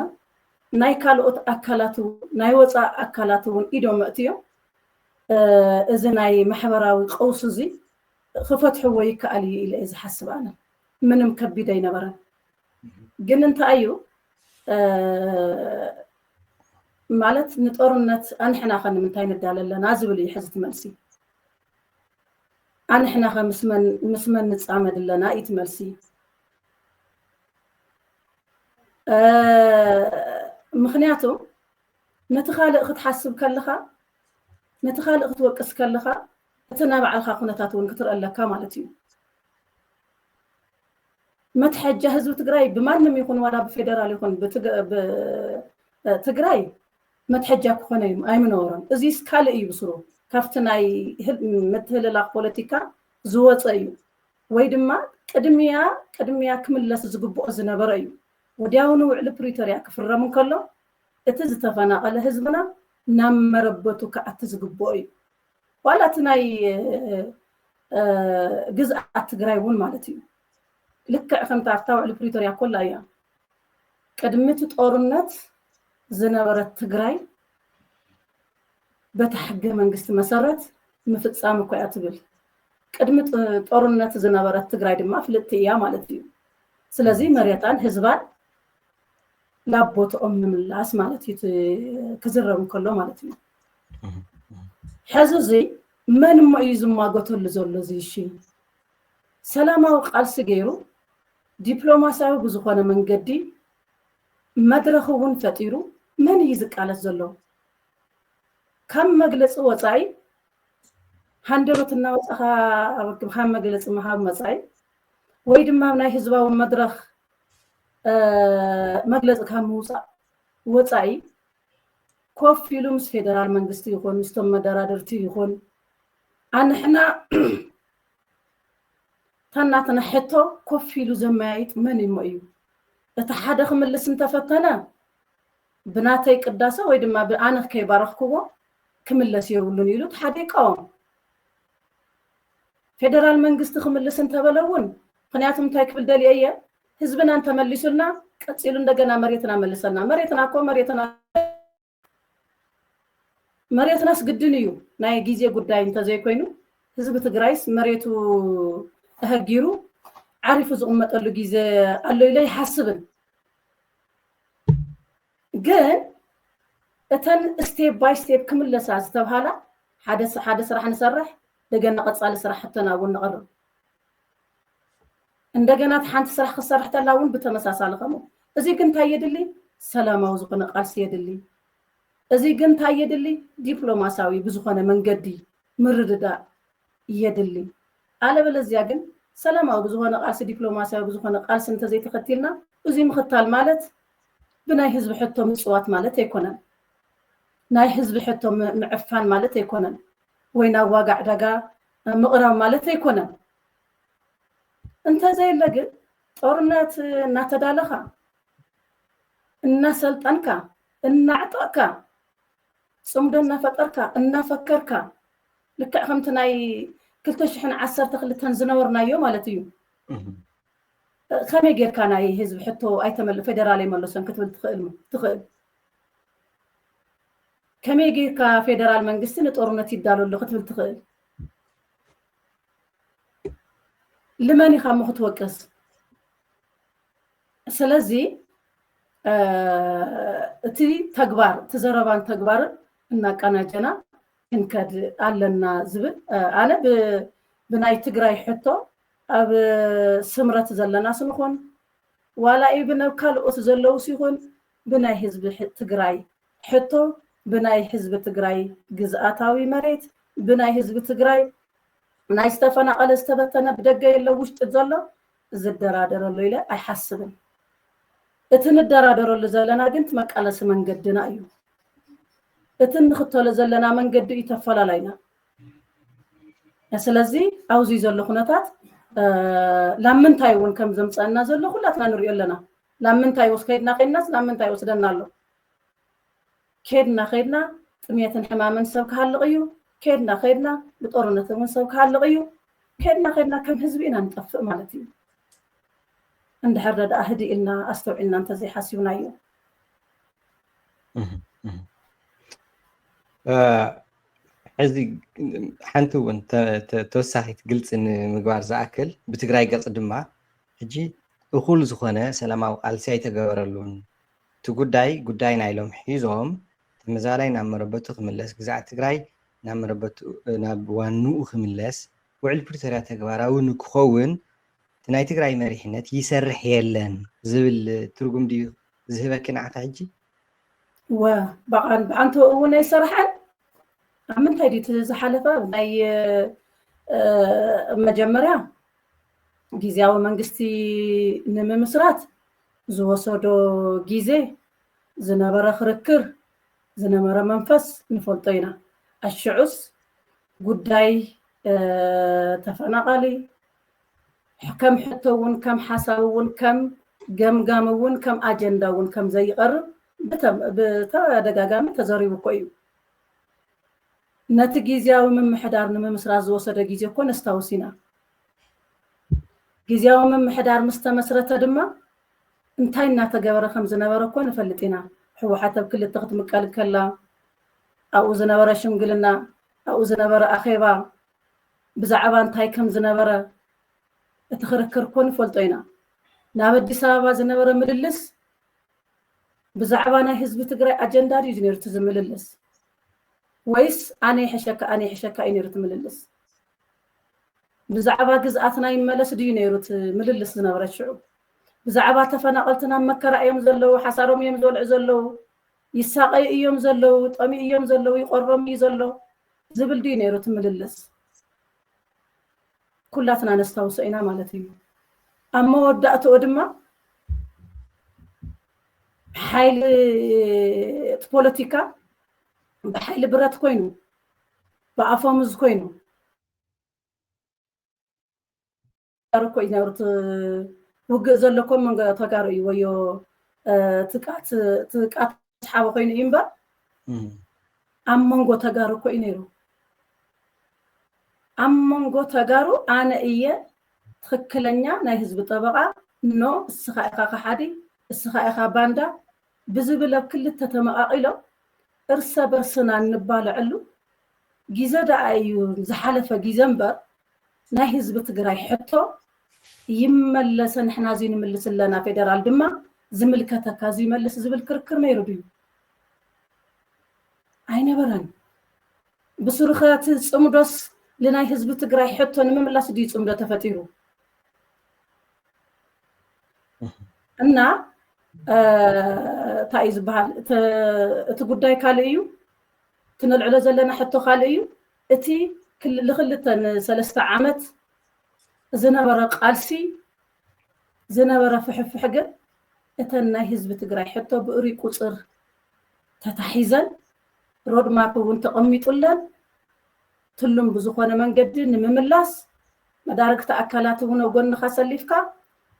ናይ ካልኦት ኣካላት ናይ ወፃእ ኣካላት እውን ኢዶም መእትዮም እዚ ናይ ማሕበራዊ ቀውስ እዚ ክፈትሕዎ ይከኣል እዩ ኢለ ዝሓስብ ኣነ። ምንም ከቢድ ኣይነበረን። ግን እንታይ እዩ ማለት ንጦርነት ኣንሕና ከ ንምንታይ ንዳለ ኣለና ዝብል እዩ ሕዚ ትመልሲ። ኣንሕና ከ ምስ መን ንፃመድ ኣለና እዩ ትመልሲ። ምክንያቱ ነቲ ካልእ ክትሓስብ ከለካ ነቲ ካልእ ክትወቅስ ከለካ እቲ ናይ ባዕልካ ኩነታት እውን ክትርኢ ኣለካ ማለት እዩ። መትሐጃ ህዝቢ ትግራይ ብማንም ይኹን ዋላ ብፌደራል ይኹን ትግራይ መትሐጃ ክኾነ ኣይምነበሮን። እዚስ ካልእ እዩ ብስሩ ካብቲ ናይ ምትህልላክ ፖለቲካ ዝወፀ እዩ። ወይ ድማ ቅድሚያ ቅድሚያ ክምለስ ዝግብኦ ዝነበረ እዩ። ወዲያውኑ ውዕሊ ፕሪቶርያ ክፍረም እንከሎ እቲ ዝተፈናቐለ ህዝብና ናብ መረበቱ ክኣቲ ዝግብኦ እዩ። ዋላ እቲ ናይ ግዝኣት ትግራይ እውን ማለት እዩ። ልክዕ ከምቲ ኣብታ ውዕሊ ፕሪቶርያ ኮላ እያ። ቅድሚ እቲ ጦርነት ዝነበረት ትግራይ በቲ ሕገ መንግስቲ መሰረት ምፍፃም እኮ እያ ትብል። ቅድሚ ጦርነት ዝነበረት ትግራይ ድማ ፍልጥቲ እያ ማለት እዩ። ስለዚ መሬታን ህዝባን ናብ ቦትኦም ንምምላስ ማለት እዩ ክዝረብ እንከሎ ማለት እዩ። ሕዚ እዚ መን እሞ እዩ ዝማጎተሉ ዘሎ? እዚ እሺ ሰላማዊ ቃልሲ ገይሩ ዲፕሎማሲያዊ ብዝኾነ መንገዲ መድረኽ እውን ፈጢሩ መን እዩ ዝቃለስ ዘሎ? ካብ መግለፂ ወፃኢ ሃንደበት እናወፃኻ ካብ መግለፂ ምሃብ መፃኢ ወይ ድማ ኣብ ናይ ህዝባዊ መድረኽ መግለፂ ካብ ምውፃእ ወፃኢ ኮፍ ኢሉ ምስ ፌደራል መንግስቲ ይኹን ምስቶም መደራደርቲ ይኹን ኣንሕና ታናትና ሕቶ ኮፍ ኢሉ ዘመያይጥ መን እሞ እዩ? እቲ ሓደ ክምልስ እንተፈተነ ብናተይ ቅዳሰ ወይ ድማ ብኣነ ከይባረኽክዎ ክምለስ የብሉን ኢሉ እቲ ሓደ ይቃወም። ፌደራል መንግስቲ ክምልስ እንተበለ እውን ምክንያቱ እንታይ ክብል ደልየ እየ ህዝብና እንተመሊሱልና ቀፂሉ እንደገና መሬትና መልሰልና። መሬትና እኮ መሬትና መሬትናስ ግድን እዩ። ናይ ግዜ ጉዳይ እንተዘይኮይኑ ህዝቢ ትግራይስ መሬቱ ተሀጊሩ ዓሪፉ ዝቕመጠሉ ግዜ ኣሎ ኢለ ይሓስብን። ግን እተን step by step ክምለሳ ዝተብሃላ ሓደ ሓደ ስራሕ ንሰርሕ ደገና ቀፃሊ ስራሕተና እውን ንቐርብ እንደገና እቲ ሓንቲ ስራሕ ክሰርሕ ተላ እውን ብተመሳሳሊ ከምኡ። እዚ ግን እንታይ የድሊ? ሰላማዊ ዝኾነ ቃልሲ የድሊ። እዚ ግን እንታይ የድሊ? ዲፕሎማሲያዊ ብዝኾነ መንገዲ ምርድዳእ የድሊ። ኣለበለዚያ ግን ሰላማዊ ብዝኾነ ቃልሲ ዲፕሎማሲያዊ ብዝኾነ ቃልሲ እንተዘይተኸቲልና እዚ ምኽታል ማለት ብናይ ህዝቢ ሕቶ ምፅዋት ማለት ኣይኮነን። ናይ ህዝቢ ሕቶ ምዕፋን ማለት ኣይኮነን። ወይ ናብ ዋጋ ዕዳጋ ምቕራብ ማለት ኣይኮነን። እንተዘየለ ግን ጦርነት እናተዳለኻ እናሰልጠንካ እናዕጠቕካ ፅምዶ እናፈጠርካ እናፈከርካ ልክዕ ከምቲ ናይ ክልተ ሽሕን ዓሰርተ ክልተን ዝነበርናዮ ማለት እዩ። ከመይ ጌርካ ናይ ህዝቢ ሕቶ ኣይተመል ፌደራል ኣይመለሶን ክትብል ትኽእል ትኽእል ከመይ ጌርካ ፌደራል መንግስቲ ንጦርነት ይዳሎ ኣሎ ክትብል ትኽእል ልመን ኢኻ እሞ ክትወቅስ ስለዚ እቲ ተግባር እቲ ዘረባን ተግባርን እናቀናጀና ክንከድ ኣለና ዝብል ኣነ ብናይ ትግራይ ሕቶ ኣብ ስምረት ዘለናስ ንኾን ዋላ ኢብን ኣብ ካልኦት ዘለውስ ይኹን ብናይ ህዝቢ ትግራይ ሕቶ ብናይ ህዝቢ ትግራይ ግዝኣታዊ መሬት ብናይ ህዝቢ ትግራይ ናይ ዝተፈናቐለ ዝተበተነ ብደገ የለ ውሽጢ ዘሎ ዝደራደረሉ ኢለ ኣይሓስብን። እቲ ንደራደረሉ ዘለና ግን እቲ መቃለሲ መንገድና እዩ። እቲ ንኽተሎ ዘለና መንገዲ እዩ ተፈላላይና። ስለዚ ኣብዚ ዘሎ ኩነታት ላምንታይ እውን ከም ዘምፀአና ዘሎ ኩላትና ንሪኦ ኣለና። ላምንታይ ወስ ከይድና ከይድናስ ላምንታይ ወስደና ኣሎ። ኬድና ኬድና ጥሜትን ሕማምን ሰብ ክሃልቕ እዩ። ኬድና ኬድና ብጦርነት እውን ሰብ ክሃልቕ እዩ። ከድና ከድና ከም ህዝቢ ኢና ንጠፍእ ማለት እዩ። እንድሕር ደኣ ህድእ ኢልና ኣስተውዒልና እንተዘይሓሲብናዮ። ሕዚ ሓንቲ እውን ተወሳኺት ግልፂ ንምግባር ዝኣክል፣ ብትግራይ ገፅ ድማ ሕጂ እኹል ዝኾነ ሰላማዊ ቃልሲ ኣይተገበረሉን። እቲ ጉዳይ ጉዳይ ናይሎም ሒዞም ተመዛባላይ ናብ መረበቱ ክምለስ፣ ግዛዕ ትግራይ ናብ መረበቱ ናብ ዋንኡ ክምለስ፣ ውዕል ፕሪቶርያ ተግባራዊ ንክኸውን እቲ ናይ ትግራይ መሪሕነት ይሰርሕ የለን ዝብል ትርጉም ድዩ ዝህበኪ ንዓኺ ሕጂ? ወ ብዓንተኡ እውን ኣይሰርሐን። ኣብ ምንታይ ድዩ እቲ ዝሓለፈ ናይ መጀመርያ ግዝያዊ መንግስቲ ንምምስራት ዝወሰዶ ግዜ፣ ዝነበረ ክርክር፣ ዝነበረ መንፈስ ንፈልጦ ኢና። ኣሽዑስ ጉዳይ ተፈናቓሊ ከም ሕቶ እውን ከም ሓሳብ እውን ከም ገምጋም እውን ከም ኣጀንዳ እውን ከም ዘይቐርብ ብተደጋጋሚ ተዘሪቡ እኮ እዩ። ነቲ ግዝያዊ ምምሕዳር ንምምስራት ዝወሰደ ግዜ እኮ ነስታውስ ኢና። ግዝያዊ ምምሕዳር ምስ ተመስረተ ድማ እንታይ እናተገበረ ከም ዝነበረ እኮ ንፈልጥ ኢና። ህወሓት ኣብ ክልተ ክትምቀል ከላ ኣብኡ ዝነበረ ሽምግልና፣ ኣብኡ ዝነበረ ኣኼባ ብዛዕባ እንታይ ከም ዝነበረ እቲ ክርክር እኮ ንፈልጦ ኢና። ናብ ኣዲስ ኣበባ ዝነበረ ምልልስ ብዛዕባ ናይ ህዝቢ ትግራይ ኣጀንዳ ድዩ ነይሩ እቲ ዝምልልስ? ወይስ ኣነ ይሕሸካ፣ ኣነ ይሕሸካ እዩ ነይሩ እቲ ምልልስ? ብዛዕባ ግዝኣትና ይመለስ ድዩ ነይሩ እቲ ምልልስ ዝነበረ ሽዑ? ብዛዕባ ተፈናቐልቲ ናብ መከራ እዮም ዘለዉ፣ ሓሳሮም እዮም ዝበልዑ ዘለዉ፣ ይሳቐዩ እዮም ዘለዉ፣ ጠምዩ እዮም ዘለዉ፣ ይቆሮም እዩ ዘሎ ዝብል ድዩ ነይሩ እቲ ምልልስ? ኩላትና ነስታውሶ ኢና ማለት እዩ። ኣብ መወዳእትኡ ድማ ሓይሊ እቲ ፖለቲካ ብሓይሊ ብረት ኮይኑ፣ ብኣፈሙዝ ኮይኑ፣ ተጋሩ እኮ እዩ ነይሩ እቲ ውግእ ዘሎ እኮ መንጎ ተጋሩ እዩ። ወዮ ትቃት ትቃት ሓቦ ኮይኑ እዩ እምበር ኣብ መንጎ ተጋሩ እኮ እዩ ነይሩ። ኣብ መንጎ ተጋሩ ኣነ እየ ትኽክለኛ ናይ ህዝቢ ጠበቓ፣ ኖ እስኻ ኢኻ ከሓዲ፣ እስኻ ኢኻ ባንዳ ብዝብል ኣብ ክልተ ተመቓቒሎም እርሰ በርስና እንባልዐሉ ግዜ ደኣ እዩ ዝሓለፈ ግዜ እምበር ናይ ህዝቢ ትግራይ ሕቶ ይመለሰ፣ ንሕና እዚ ንምልስ ኣለና፣ ፌደራል ድማ ዝምልከተካ እዚ ይመልስ ዝብል ክርክር ነይሩ ድዩ? ኣይነበረን። ብስሩ ኸ እቲ ፅምዶስ ንናይ ህዝቢ ትግራይ ሕቶ ንምምላስ ድዩ ፅምዶ ተፈጢሩ? እና እንታይ እዩ ዝበሃል፣ እቲ ጉዳይ ካልእ እዩ፣ እቲ ነልዕሎ ዘለና ሕቶ ካልእ እዩ። እቲ ንክልተ ንሰለስተ ዓመት ዝነበረ ቃልሲ ዝነበረ ፍሕፍሕ ግን እተን ናይ ህዝቢ ትግራይ ሕቶ ብእሩይ ቁፅር ተታሒዘን ሮድማፕ እውን ተቐሚጡለን ትሉም ብዝኾነ መንገዲ ንምምላስ መዳርግቲ ኣካላት እውን ኣብ ጎንኻ ሰሊፍካ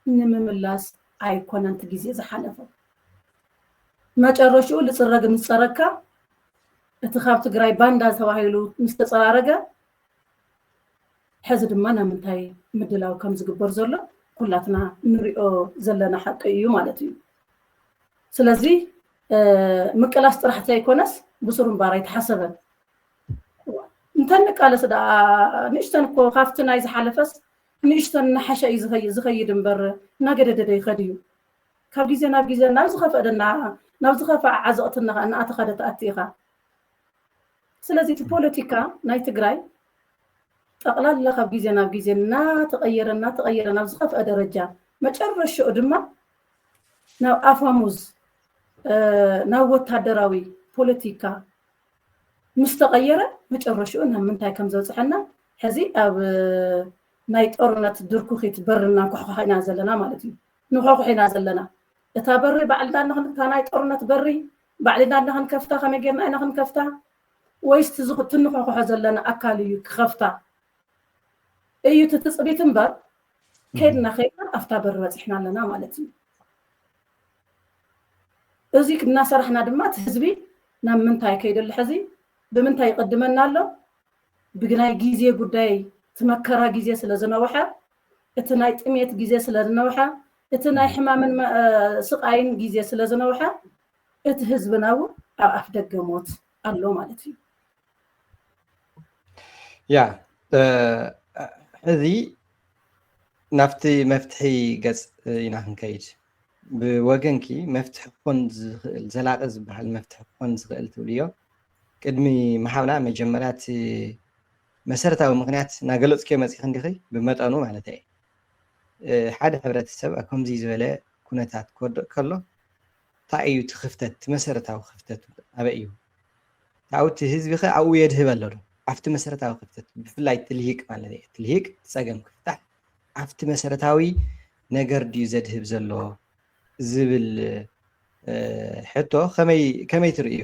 ንምምላስ ኣይኮነን እቲ ግዜ ዝሓለፈ። መጨረሽኡ ልፅረግ ንፀረካ እቲ ካብ ትግራይ ባንዳ ተባሂሉ ምስ ተፀራረገ ሕዚ ድማ ናብ ምንታይ ምድላው ከም ዝግበር ዘሎ ኩላትና ንሪኦ ዘለና ሓቂ እዩ ማለት እዩ። ስለዚ ምቅላስ ጥራሕ ዘይኮነስ ብስሩ እምበኣር ኣይተሓሰበን። እንተንቃለስ ደኣ ንእሽተን እኮ ካብቲ ናይ ዝሓለፈስ ንእሽተን እናሓሸ እዩ ዝኸይድ እምበር እናገደደ ዶ ይኸድ እዩ? ካብ ግዜ ናብ ግዜ ናብ ዝኸፍአ ደና ናብ ዝኸፍአ ዓዘቕቲ እናኣተኻ ዶ ትኣቲ ኢኻ? ስለዚ እቲ ፖለቲካ ናይ ትግራይ ጠቕላላ ካብ ግዜ ናብ ግዜ እናተቐየረ እናተቐየረ ናብ ዝኸፍአ ደረጃ መጨረሽኡ ድማ ናብ ኣፋሙዝ ናብ ወታደራዊ ፖለቲካ ምስ ተቐየረ መጨረሽኡ ናብ ምንታይ ከም ዘብፅሐና ሕዚ ኣብ ናይ ጦርነት ድርኩኺት በሪ እናንኳሕኳሕ ኢና ዘለና ማለት እዩ። ንኳሕኩሕ ኢና ዘለና። እታ በሪ ባዕልና እታ ናይ ጦርነት በሪ ባዕልና ኢና ክንከፍታ፣ ከመይ ጌርና ኢና ክንከፍታ? ወይስ ትንኳሕኳሖ ዘለና ኣካል እዩ ክኸፍታ? እዩ እቲ ትፅቢት እምበር ከይድና ከይድና ኣብታ በሪ በፂሕና ኣለና ማለት እዩ። እዚ እናሰራሕና ድማ እቲ ህዝቢ ናብ ምንታይ ከይደሉ ሕዚ ብምንታይ ይቕድመና ኣሎ? ብናይ ግዜ ጉዳይ እቲ መከራ ግዜ ስለ ዝነውሐ፣ እቲ ናይ ጥሜት ግዜ ስለ ዝነውሐ፣ እቲ ናይ ሕማምን መ- እ፣ ስቓይን ግዜ ስለ ዝነውሐ፣ እቲ ህዝብና እውን ኣብ ኣፍ ደገ ሞት ኣሎ ማለት እዩ። ያ እ፣ ሕዚ ናብቲ መፍትሒ ገጽ ኢና ክንከይድ። ብወገንኪ መፍትሒ ክኾን ዝኽእል፣ ዘላቒ ዝበሃል መፍትሒ ክኾን ዝኽእል ትብልዮ? ቅድሚ ምሃብና መጀመርያ እቲ መሰረታዊ ምኽንያት እናገለጽክዮ መጺኺ እንዲኺ፣ ብመጠኑ ማለት እየ። እ፣ ሓደ ሕብረተሰብ ኣብ ከምዚ ዝበለ ኩነታት ክወድቕ ከሎ እንታይ እዩ እቲ ክፍተት፣ እቲ መሰረታዊ ክፍተት ኣበይ እዩ? ካብኡ እቲ ህዝቢ ኸ ኣብኡ የድህብ ኣሎ ዶ? ኣብቲ መሰረታዊ ክፍተት፣ ብፍላይ እቲ ልሂቅ ማለት እዩ። እቲ ልሂቅ ጸገም ክፍታሕ ኣብቲ መሰረታዊ ነገር ድዩ ዘድህብ ዘሎ ዝብል እ፣ ሕቶ ከመይ ከመይ ትርእዮ?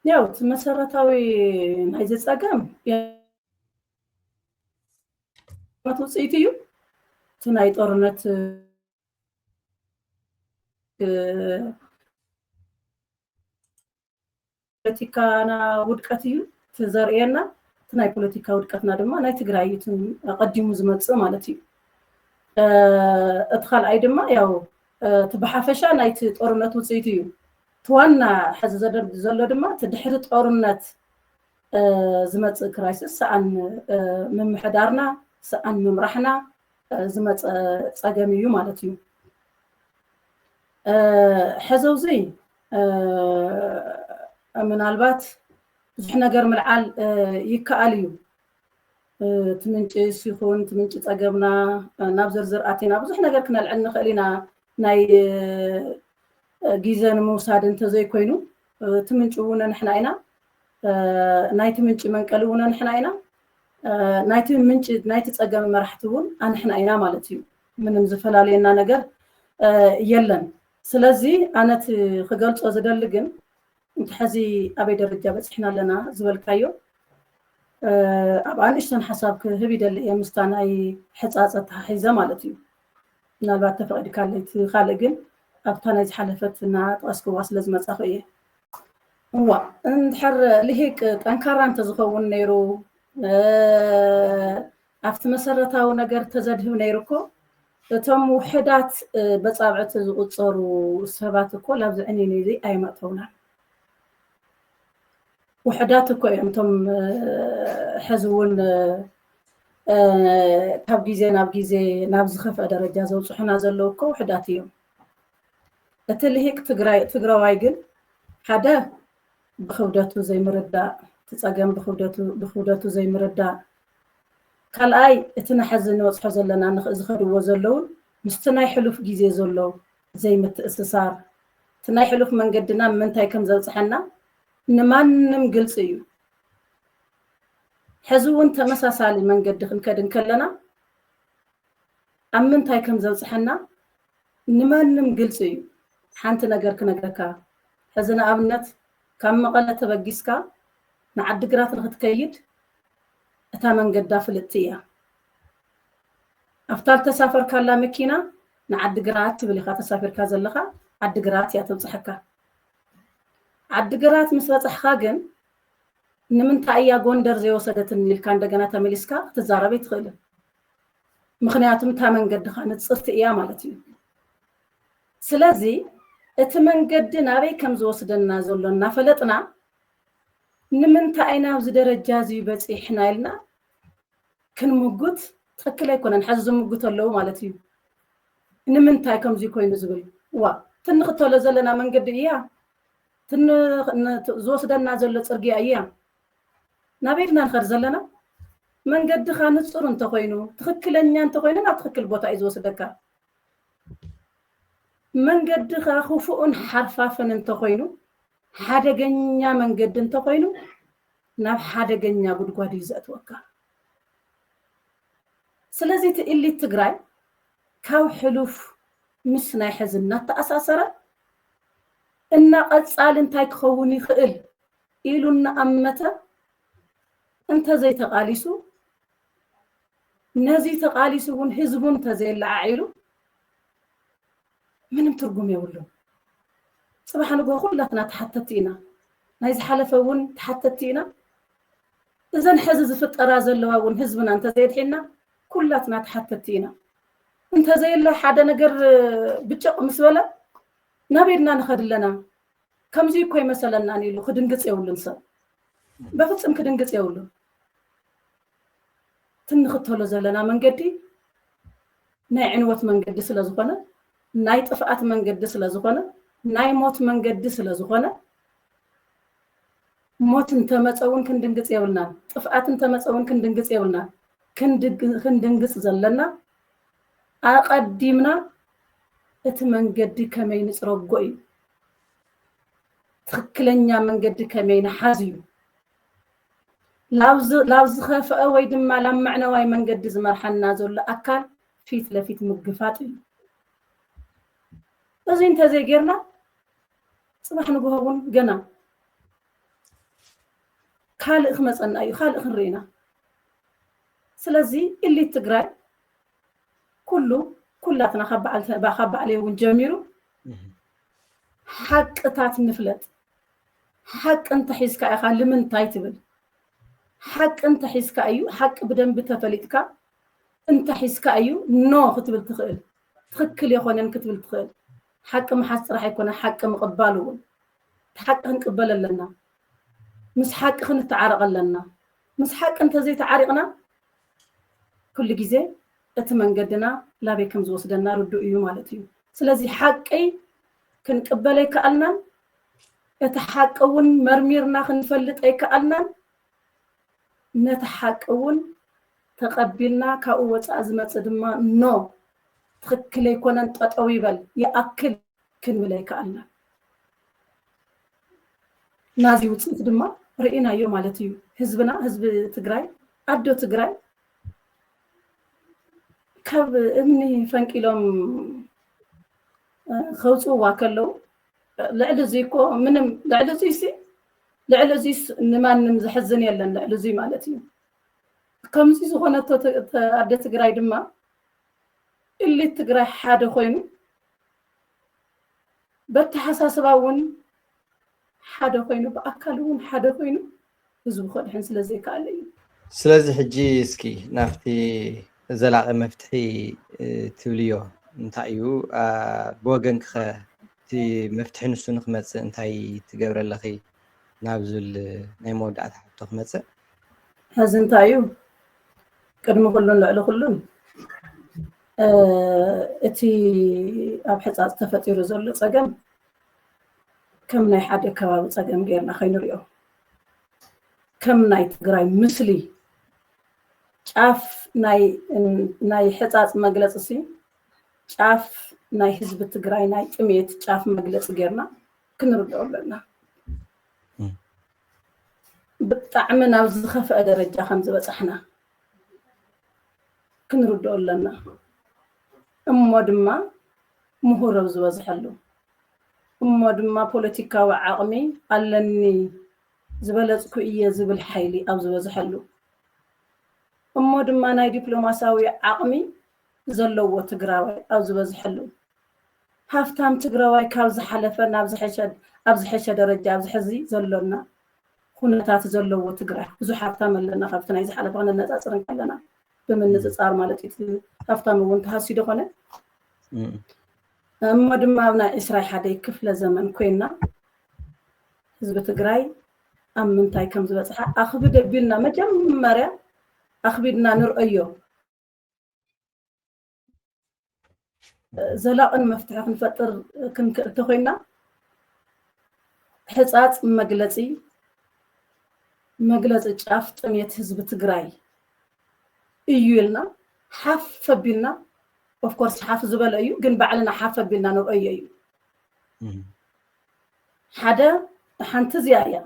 ያው እቲ መሰረታዊ ናይዚ ጸገም የመት ውፅኢት እዩ። እቲ ናይ ጦርነት እ፣ ፖለቲካና ውድቀት እዩ እቲ ዘርእየና። እቲ ናይ ፖለቲካ ውድቀትና ድማ ናይ ትግራይ እዩ እቲ ቀዲሙ ዝመፅእ ማለት እዩ። እ፣ እቲ ካልኣይ ድማ ያው እ፣ እቲ ብሓፈሻ ናይቲ ጦርነት ውፅኢት እዩ። እቲ ዋና ሕዚ ዘደርግ ዘሎ ድማ እቲ ድሕሪ ጦርነት እ፣ ዝመፅእ ክራይሲስ ሰኣን እ፣ ምምሕዳርና ሰኣን ምምራሕና እ፣ ዝመፀ ፀገም እዩ ማለት እዩ። እ፣ ሕዚ ኣብዚ እ፣ ምናልባት ብዙሕ ነገር ምልዓል እ፣ ይከኣል እዩ። እ፣ እቲ ምንጭስ ይኹን እቲ ምንጪ ፀገምና እ፣ ናብ ዝርዝር ኣቲና ብዙሕ ነገር ክነልዕል ንኽእል ኢና። ናይ እ፣ ግዜ ንምውሳድ እንተዘይኮይኑ እ፣ እቲ ምንጪ እውን ንሕና ኢና። እ፣ ናይቲ ምንጪ መንቀሊ እውን ንሕና ኢና። እ፣ ናይቲ ምንጪ ናይቲ ፀገም መራሕቲ እውን ኣንሕና ኢና ማለት እዩ። ምንም ዝፈላለየና ነገር እ፣ የለን። ስለዚ ኣነ እቲ ክገልፆ ዝደሊ ግን እንተ ሕዚ ኣበይ ደረጃ በፂሕና ኣለና ዝበልካዮ እ፣ ኣብ ኣንእሽተን ሓሳብ ክህብ ይደሊ እየ ምስታ ናይ ሕፃፀ ተሓሒዘ ማለት እዩ። ምናልባት ተፈቒድካለይ እቲ ካልእ ግን ኣብታ ናይ ዝሓለፈት እናጠቐስክዋ ስለ ዝመፃኹ እየ። እዋ እንድሕር ልሂቅ ጠንካራ እንተዝኸውን ነይሩ እ፣ ኣብቲ መሰረታዊ ነገር ተዘድህብ ነይሩ እኮ እቶም ውሕዳት እ፣ በፃብዕቲ ዝቁፀሩ ሰባት እኮ ላብዚ ዕኒን እዚ ኣይመእተውናን። ውሕዳት እኮ እዮም እቶም እ፣ ሕዚ እውን እ፣ እ፣ ካብ ግዜ ናብ ግዜ ናብ ዝኸፍአ ደረጃ ዘውፅሑና ዘለዉ እኮ ውሕዳት እዮም። እቲ ልሂቅ ትግራይ ትግራዋይ ግን ሓደ ብክብደቱ ዘይምርዳእ፣ እቲ ፀገም ብክብደቱ ብክብደቱ ዘይምርዳእ፣ ካልኣይ እቲ ንሐዚ ንበፅሖ ዘለና ንኽ- ዝኸድዎ ዘለውን ምስቲ ናይ ሕሉፍ ግዜ ዘሎ ዘይምትእስሳር፣ እቲ ናይ ሕሉፍ መንገድና ምንታይ ከም ዘብፅሐና ንማንም ግልፂ እዩ። ሕዚ እውን ተመሳሳሊ መንገዲ ክንከድ እንከለና ኣብ ምንታይ ከም ዘብፅሐና ንማንም ግልፂ እዩ። ሓንቲ ነገር ክነግረካ፣ ሕዚ ንኣብነት ካብ መቐለ ተበጊስካ ንዓዲግራት ንክትከይድ እታ መንገዳ ፍልጥቲ እያ። ኣብታ ዝተሳፈርካላ መኪና ንዓዲግራት ትብል ኢኻ ተሳፊርካ ዘለኻ፣ ዓዲግራት እያ ተብፅሐካ። ዓዲግራት ምስ በፃሕኻ ግን ንምንታይ እያ ጎንደር ዘይወሰደትኒ ኢልካ እንደገና ተመሊስካ ክትዛረብ ኣይትኽእልን። ምኽንያቱም እታ መንገድኻ ንፅርቲ እያ ማለት እዩ። ስለዚ እቲ መንገዲ ናበይ ከም ዝወስደና ዘሎ እናፈለጥና ንምንታይ ኢና ኣብዚ ደረጃ እዚ በፂሕና ኢልና ክንምጉት ትኽክል ኣይኮነን። ሕዚ ዝምጉት ኣለዉ ማለት እዩ። ንምንታይ ከምዚ ኮይኑ ዝብል ዋ ትንኽተሎ ዘለና መንገዲ እያ ዝወስደና ዘሎ ፅርግያ እያ። ናበይ ድና ንኸድ ዘለና? መንገድኻ ንፁር እንተኾይኑ ትኽክለኛ እንተኾይኑ ናብ ትኽክል ቦታ እዩ ዝወስደካ። መንገድኻ ክፉእን ሓርፋፍን እንተኾይኑ ሓደገኛ መንገዲ እንተኾይኑ ናብ ሓደገኛ ጉድጓድ እዩ ዘእትወካ። ስለዚ እቲ ኢሊት ትግራይ ካብ ሕሉፍ ምስ ናይ ሕዚ እናተኣሳሰረ እና ቀፃሊ እንታይ ክኸውን ይኽእል ኢሉ እናኣመተ እንተዘይተቓሊሱ ነዚ ተቓሊሱ እውን ህዝቡ እንተዘየለዓዒሉ ምንም ትርጉም የብሉን። ፅባሕ ንግሆ ኩላትና ተሓተቲ ኢና። ናይ ዝሓለፈ እውን ተሓተቲ ኢና። እዘን ሕዚ ዝፍጠራ ዘለዋ እውን ህዝብና እንተዘየድሒና ኩላትና ተሓተቲ ኢና። እንተዘየለ ሓደ ነገር ብጭቕ ምስ በለ ናበይ ድና ንኸድ ኣለና? ከምዚ እኮ ይመሰለናን ኢሉ ክድንግፅ የብሉን ሰብ። በፍፅም ክድንግፅ የብሉን። ትንኽተሎ ዘለና መንገዲ ናይ ዕንወት መንገዲ ስለ ዝኾነ፣ ናይ ጥፍኣት መንገዲ ስለ ዝኾነ፣ ናይ ሞት መንገዲ ስለ ዝኾነ፣ ሞት እንተመፀ እውን ክንድንግፅ የብልናን። ጥፍኣት እንተመፀ እውን ክንድንግፅ የብልናን። ክንድግ- ክንድንግፅ ዘለና ኣቐዲምና እቲ መንገዲ ከመይ ንፅረጎ እዩ። ትኽክለኛ መንገዲ ከመይ ንሓዝ እዩ። ላብ ዝ- ላብ ዝኸፍአ ወይ ድማ ላብ መዕነዋይ መንገዲ ዝመርሓና ዘሎ ኣካል ፊት ለፊት ምግፋጥ እዩ። እዚ እንተዘይጌርና ፅባሕ ንግሆ እውን ገና ካልእ ክመፀና እዩ፣ ካልእ ክንርኢ ኢና። ስለዚ ኢሊት ትግራይ ኩሉ ኩላትና ካብ በዓል ተ- ካብ በዓለይ እውን ጀሚሩ ሓቅታት ንፍለጥ። ሓቂ እንተሒዝካ ኢኻ ልምንታይ ትብል? ሓቂ እንተሒዝካ እዩ፣ ሓቂ ብደንቢ ተፈሊጥካ እንተሒዝካ እዩ ኖ ክትብል ትኽእል። ትኽክል የኾነን ክትብል ትኽእል። ሓቂ ምሓዝ ጥራሕ ኣይኮነ፣ ሓቂ ምቕባል እውን። እቲ ሓቂ ክንቅበል ኣለና። ምስ ሓቂ ክንተዓረቕ ኣለና። ምስ ሓቂ እንተዘይተዓሪቕና ኩሉ ግዜ እቲ መንገድና ላበይ ከም ዝወስደና ርዱእ እዩ ማለት እዩ። ስለዚ ሓቂ ክንቅበል ኣይከኣልናን፣ እቲ ሓቂ እውን መርሚርና ክንፈልጥ ኣይከኣልናን። ነቲ ሓቂ እውን ተቐቢልና ካብኡ ወፃእ ዝመፅእ ድማ ኖ ትኽክል ኣይኮነን ጠጠው ይበል ይኣክል ክንብል ኣይከኣልናን። ናዚ ውፅኢት ድማ ርኢናዮ ማለት እዩ። ህዝብና ህዝቢ ትግራይ ኣዶ ትግራይ ካብ እምኒ ፈንቂሎም ከውፅዋ ከለዉ ልዕሊ እዚ እኮ ምንም ልዕሊ እዚ ሲ ልዕሊ እዚስ ንማንም ዘሕዝን የለን። ልዕሊ እዚ ማለት እዩ። ከምዚ ዝኾነቶ ኣደ ትግራይ ድማ ኢሊት ትግራይ ሓደ ኮይኑ በተሓሳስባ እውን ሓደ ኮይኑ ብኣካል እውን ሓደ ኮይኑ ህዝቡ ከድሕን ስለ ዘይከኣለ እዩ። ስለዚ ሕጂ እስኪ ናብቲ ዘላቂ መፍትሒ ትብልዮ እንታይ እዩ? ብወገንኪኸ እቲ መፍትሒ ንሱ ንክመፅእ እንታይ ትገብረ ኣለኺ? ናብ ዝብል ናይ መወዳእታ ሕቶ ክመፅእ። ሕዚ እንታይ እዩ ቅድሚ ኩሉን ልዕሊ ኩሉን እቲ ኣብ ሕፃፅ ተፈጢሩ ዘሎ ፀገም ከም ናይ ሓደ ከባቢ ፀገም ጌርና ከይንሪኦ ከም ናይ ትግራይ ምስሊ ጫፍ ናይ ናይ ሕፃፅ መግለፂ ሲ ጫፍ ናይ ህዝቢ ትግራይ ናይ ጥሜት ጫፍ መግለፂ ጌርና ክንርድኦ ኣለና። ብጣዕሚ ናብ ዝኸፍአ ደረጃ ከም ዝበፃሕና ክንርድኦ ኣለና። እሞ ድማ ምሁር ኣብ ዝበዝሐሉ፣ እሞ ድማ ፖለቲካዊ ዓቕሚ ኣለኒ ዝበለፅኩ እየ ዝብል ሓይሊ ኣብ ዝበዝሐሉ፣ እሞ ድማ ናይ ዲፕሎማሲያዊ ዓቕሚ ዘለዎ ትግራዋይ ኣብ ዝበዝሐሉ፣ ሃፍታም ትግራዋይ ካብ ዝሓለፈ ናብ ዝሐሸ ኣብ ዝሐሸ ደረጃ ኣብዚ ሕዚ ዘሎና ኩነታት ዘለዎ ትግራይ ብዙሕ ሃፍታም ኣለና። ካብቲ ናይ ዝሓለፈ ክነነፃፅር እንከለና ብምንፅፃር ማለት እዩ። እቲ ሃፍታም እውን ተሃስዩ ደኾነ እሞ ድማ ኣብ ናይ ዕስራይ ሓደይ ክፍለ ዘመን ኮይና ህዝቢ ትግራይ ኣብ ምንታይ ከም ዝበፅሓ ኣኽብድ ኣቢልና መጀመርያ ኣኽቢድና ንርአዮ። ዘላቕን መፍትሒ ክንፈጥር ክንክእል ተኮይና ሕፃፅ መግለፂ መግለፂ ጫፍ ጥሜት ህዝቢ ትግራይ እዩ ኢልና ሓፍ ኣቢልና ኦፍኮርስ ሓፍ ዝበለ እዩ ግን ባዕልና ሓፍ ኣቢልና ንርአዮ እዩ። ሓደ ሓንቲ እዚኣ እያ።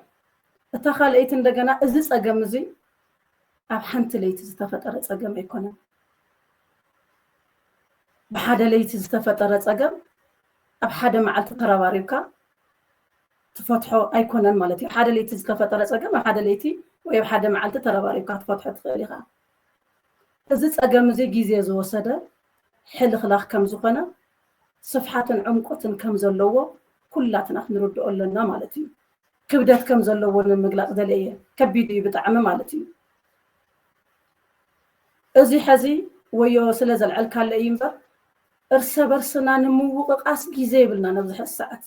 እታ ካልኣይቲ እንደገና እዚ ፀገም እዚ ኣብ ሓንቲ ለይቲ ዝተፈጠረ ፀገም ኣይኮነን። ብሓደ ለይቲ ዝተፈጠረ ፀገም ኣብ ሓደ መዓልቲ ተረባሪብካ ትፈትሖ ኣይኮነን ማለት እዩ። ሓደ ለይቲ ዝተፈጠረ ፀገም ኣብ ሓደ ለይቲ ወይ ኣብ ሓደ መዓልቲ ተረባሪብካ ትፈትሖ ትኽእል ኢኻ። እዚ ፀገም እዚ ግዜ ዝወሰደ ሕልኽላኽ ከም ዝኾነ ስፍሓትን ዕምቆትን ከም ዘለዎ ኩላትና ክንርድኦ ኣለና ማለት እዩ። ክብደት ከም ዘለዎ ንምግላፅ ደለ እየ። ከቢድ እዩ ብጣዕሚ ማለት እዩ። እዚ ሐዚ ወዮ ስለ ዘልዐልካለ እዩ እምበር፣ እርሰ በርስና ንምውቕቓስ ግዜ የብልናን ኣብዚ ሐዚ ሰዓት።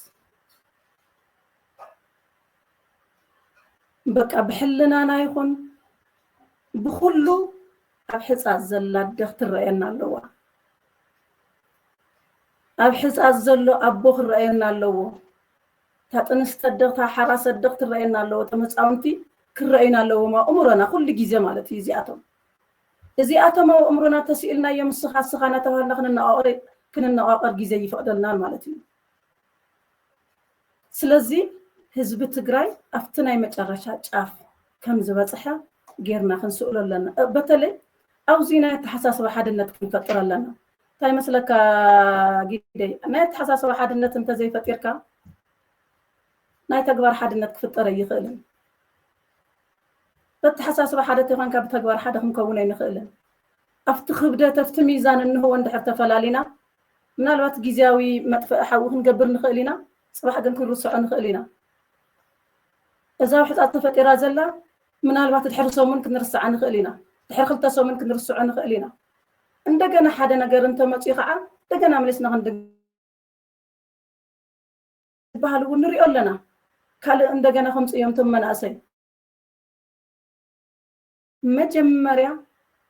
በቃ ብሕልናና ይኹን ብኹሉ ኣብ ሕፃ ዘላ ኣደ ክትረኣየና ኣለዋ። ኣብ ሕፃ ዘሎ ኣቦ ክረኣየና ኣለዎ። እታ ጥንስቲ ኣደ፣ እታ ሓራስ ኣደ ክትረኣየና ኣለዎ። እቶም ህፃውንቲ ክረኣዩና ኣለዎም ኣብ ኣእምሮና ኩሉ ግዜ ማለት እዩ። እዚኣቶም እዚኣቶም ኣብ ኣእምሮና ተስኢልናዮም፣ ንስኻ ንስኻ እናተባሃልና ክንነቓቐር ግዜ ይፈቕደልናን ማለት እዩ። ስለዚ ህዝቢ ትግራይ ኣብቲ ናይ መጨረሻ ጫፍ ከም ዝበፅሐ ጌርና ክንስእሎ ኣለና። በተለይ ኣብዚ ናይ ኣተሓሳስባ ሓድነት ክንፈጥር ኣለና። እንታይ መስለካ ጊደይ? ናይ ኣተሓሳስባ ሓድነት እንተዘይፈጢርካ ናይ ተግባር ሓድነት ክፍጠር ኣይኽእልን። በተሓሳስባ ሓደ ተኾንካ ብተግባር ሓደ ክንከውን ኣይንኽእልን። ኣብቲ ክብደት ኣብቲ ሚዛን እንህቦ እንድሕር ተፈላሊና ምናልባት ግዜያዊ መጥፍኢ ሓዊ ክንገብር ንኽእል ኢና፣ ፅባሕ ግን ክንርስዖ ንኽእል ኢና። እዛ ውሕጣት ተፈጢራ ዘላ ምናልባት ድሕሪ ሰሙን ክንርስዓ ንኽእል ኢና፣ ድሕሪ ክልተ ሰሙን ክንርስዖ ንኽእል ኢና። እንደገና ሓደ ነገር እንተመፅኡ ከዓ እንደገና መሊስና ክንድ ዝበሃል እውን ንሪኦ ኣለና። ካልእ እንደገና ከምፅኡ እዮም እቶም መናእሰይ። መጀመርያ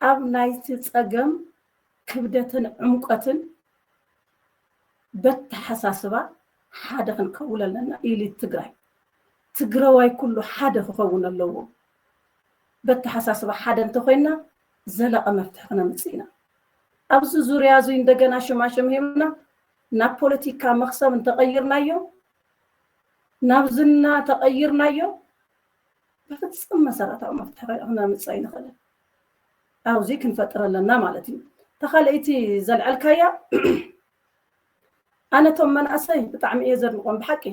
ኣብ ናይቲ ፀገም ክብደትን ዕምቆትን በተሓሳስባ ሓደ ክንከውን ኣለና። ኢሊት ትግራይ፣ ትግራዋይ ኩሉ ሓደ ክኸውን ኣለዎ። በተሓሳስባ ሓደ እንተኮይና ዘላቂ መፍትሒ ክነምፅእ ኢና። ኣብዚ ዙርያ እዚ እንደገና ሽማሽም ሂብና ናብ ፖለቲካ መክሰብ እንተቐይርናዮ፣ ናብ ዝና ተቐይርናዮ፣ ብፍፅም መሰረታዊ መፍትሒ ክነምፅእ ኣይንኽእልን። ኣብዚ ክንፈጥር ኣለና ማለት እዩ። እታ ካልኣይቲ ዘልዐልካያ፣ ኣነ እቶም መናእሰይ ብጣዕሚ እየ ዘድንቖም ብሓቂ።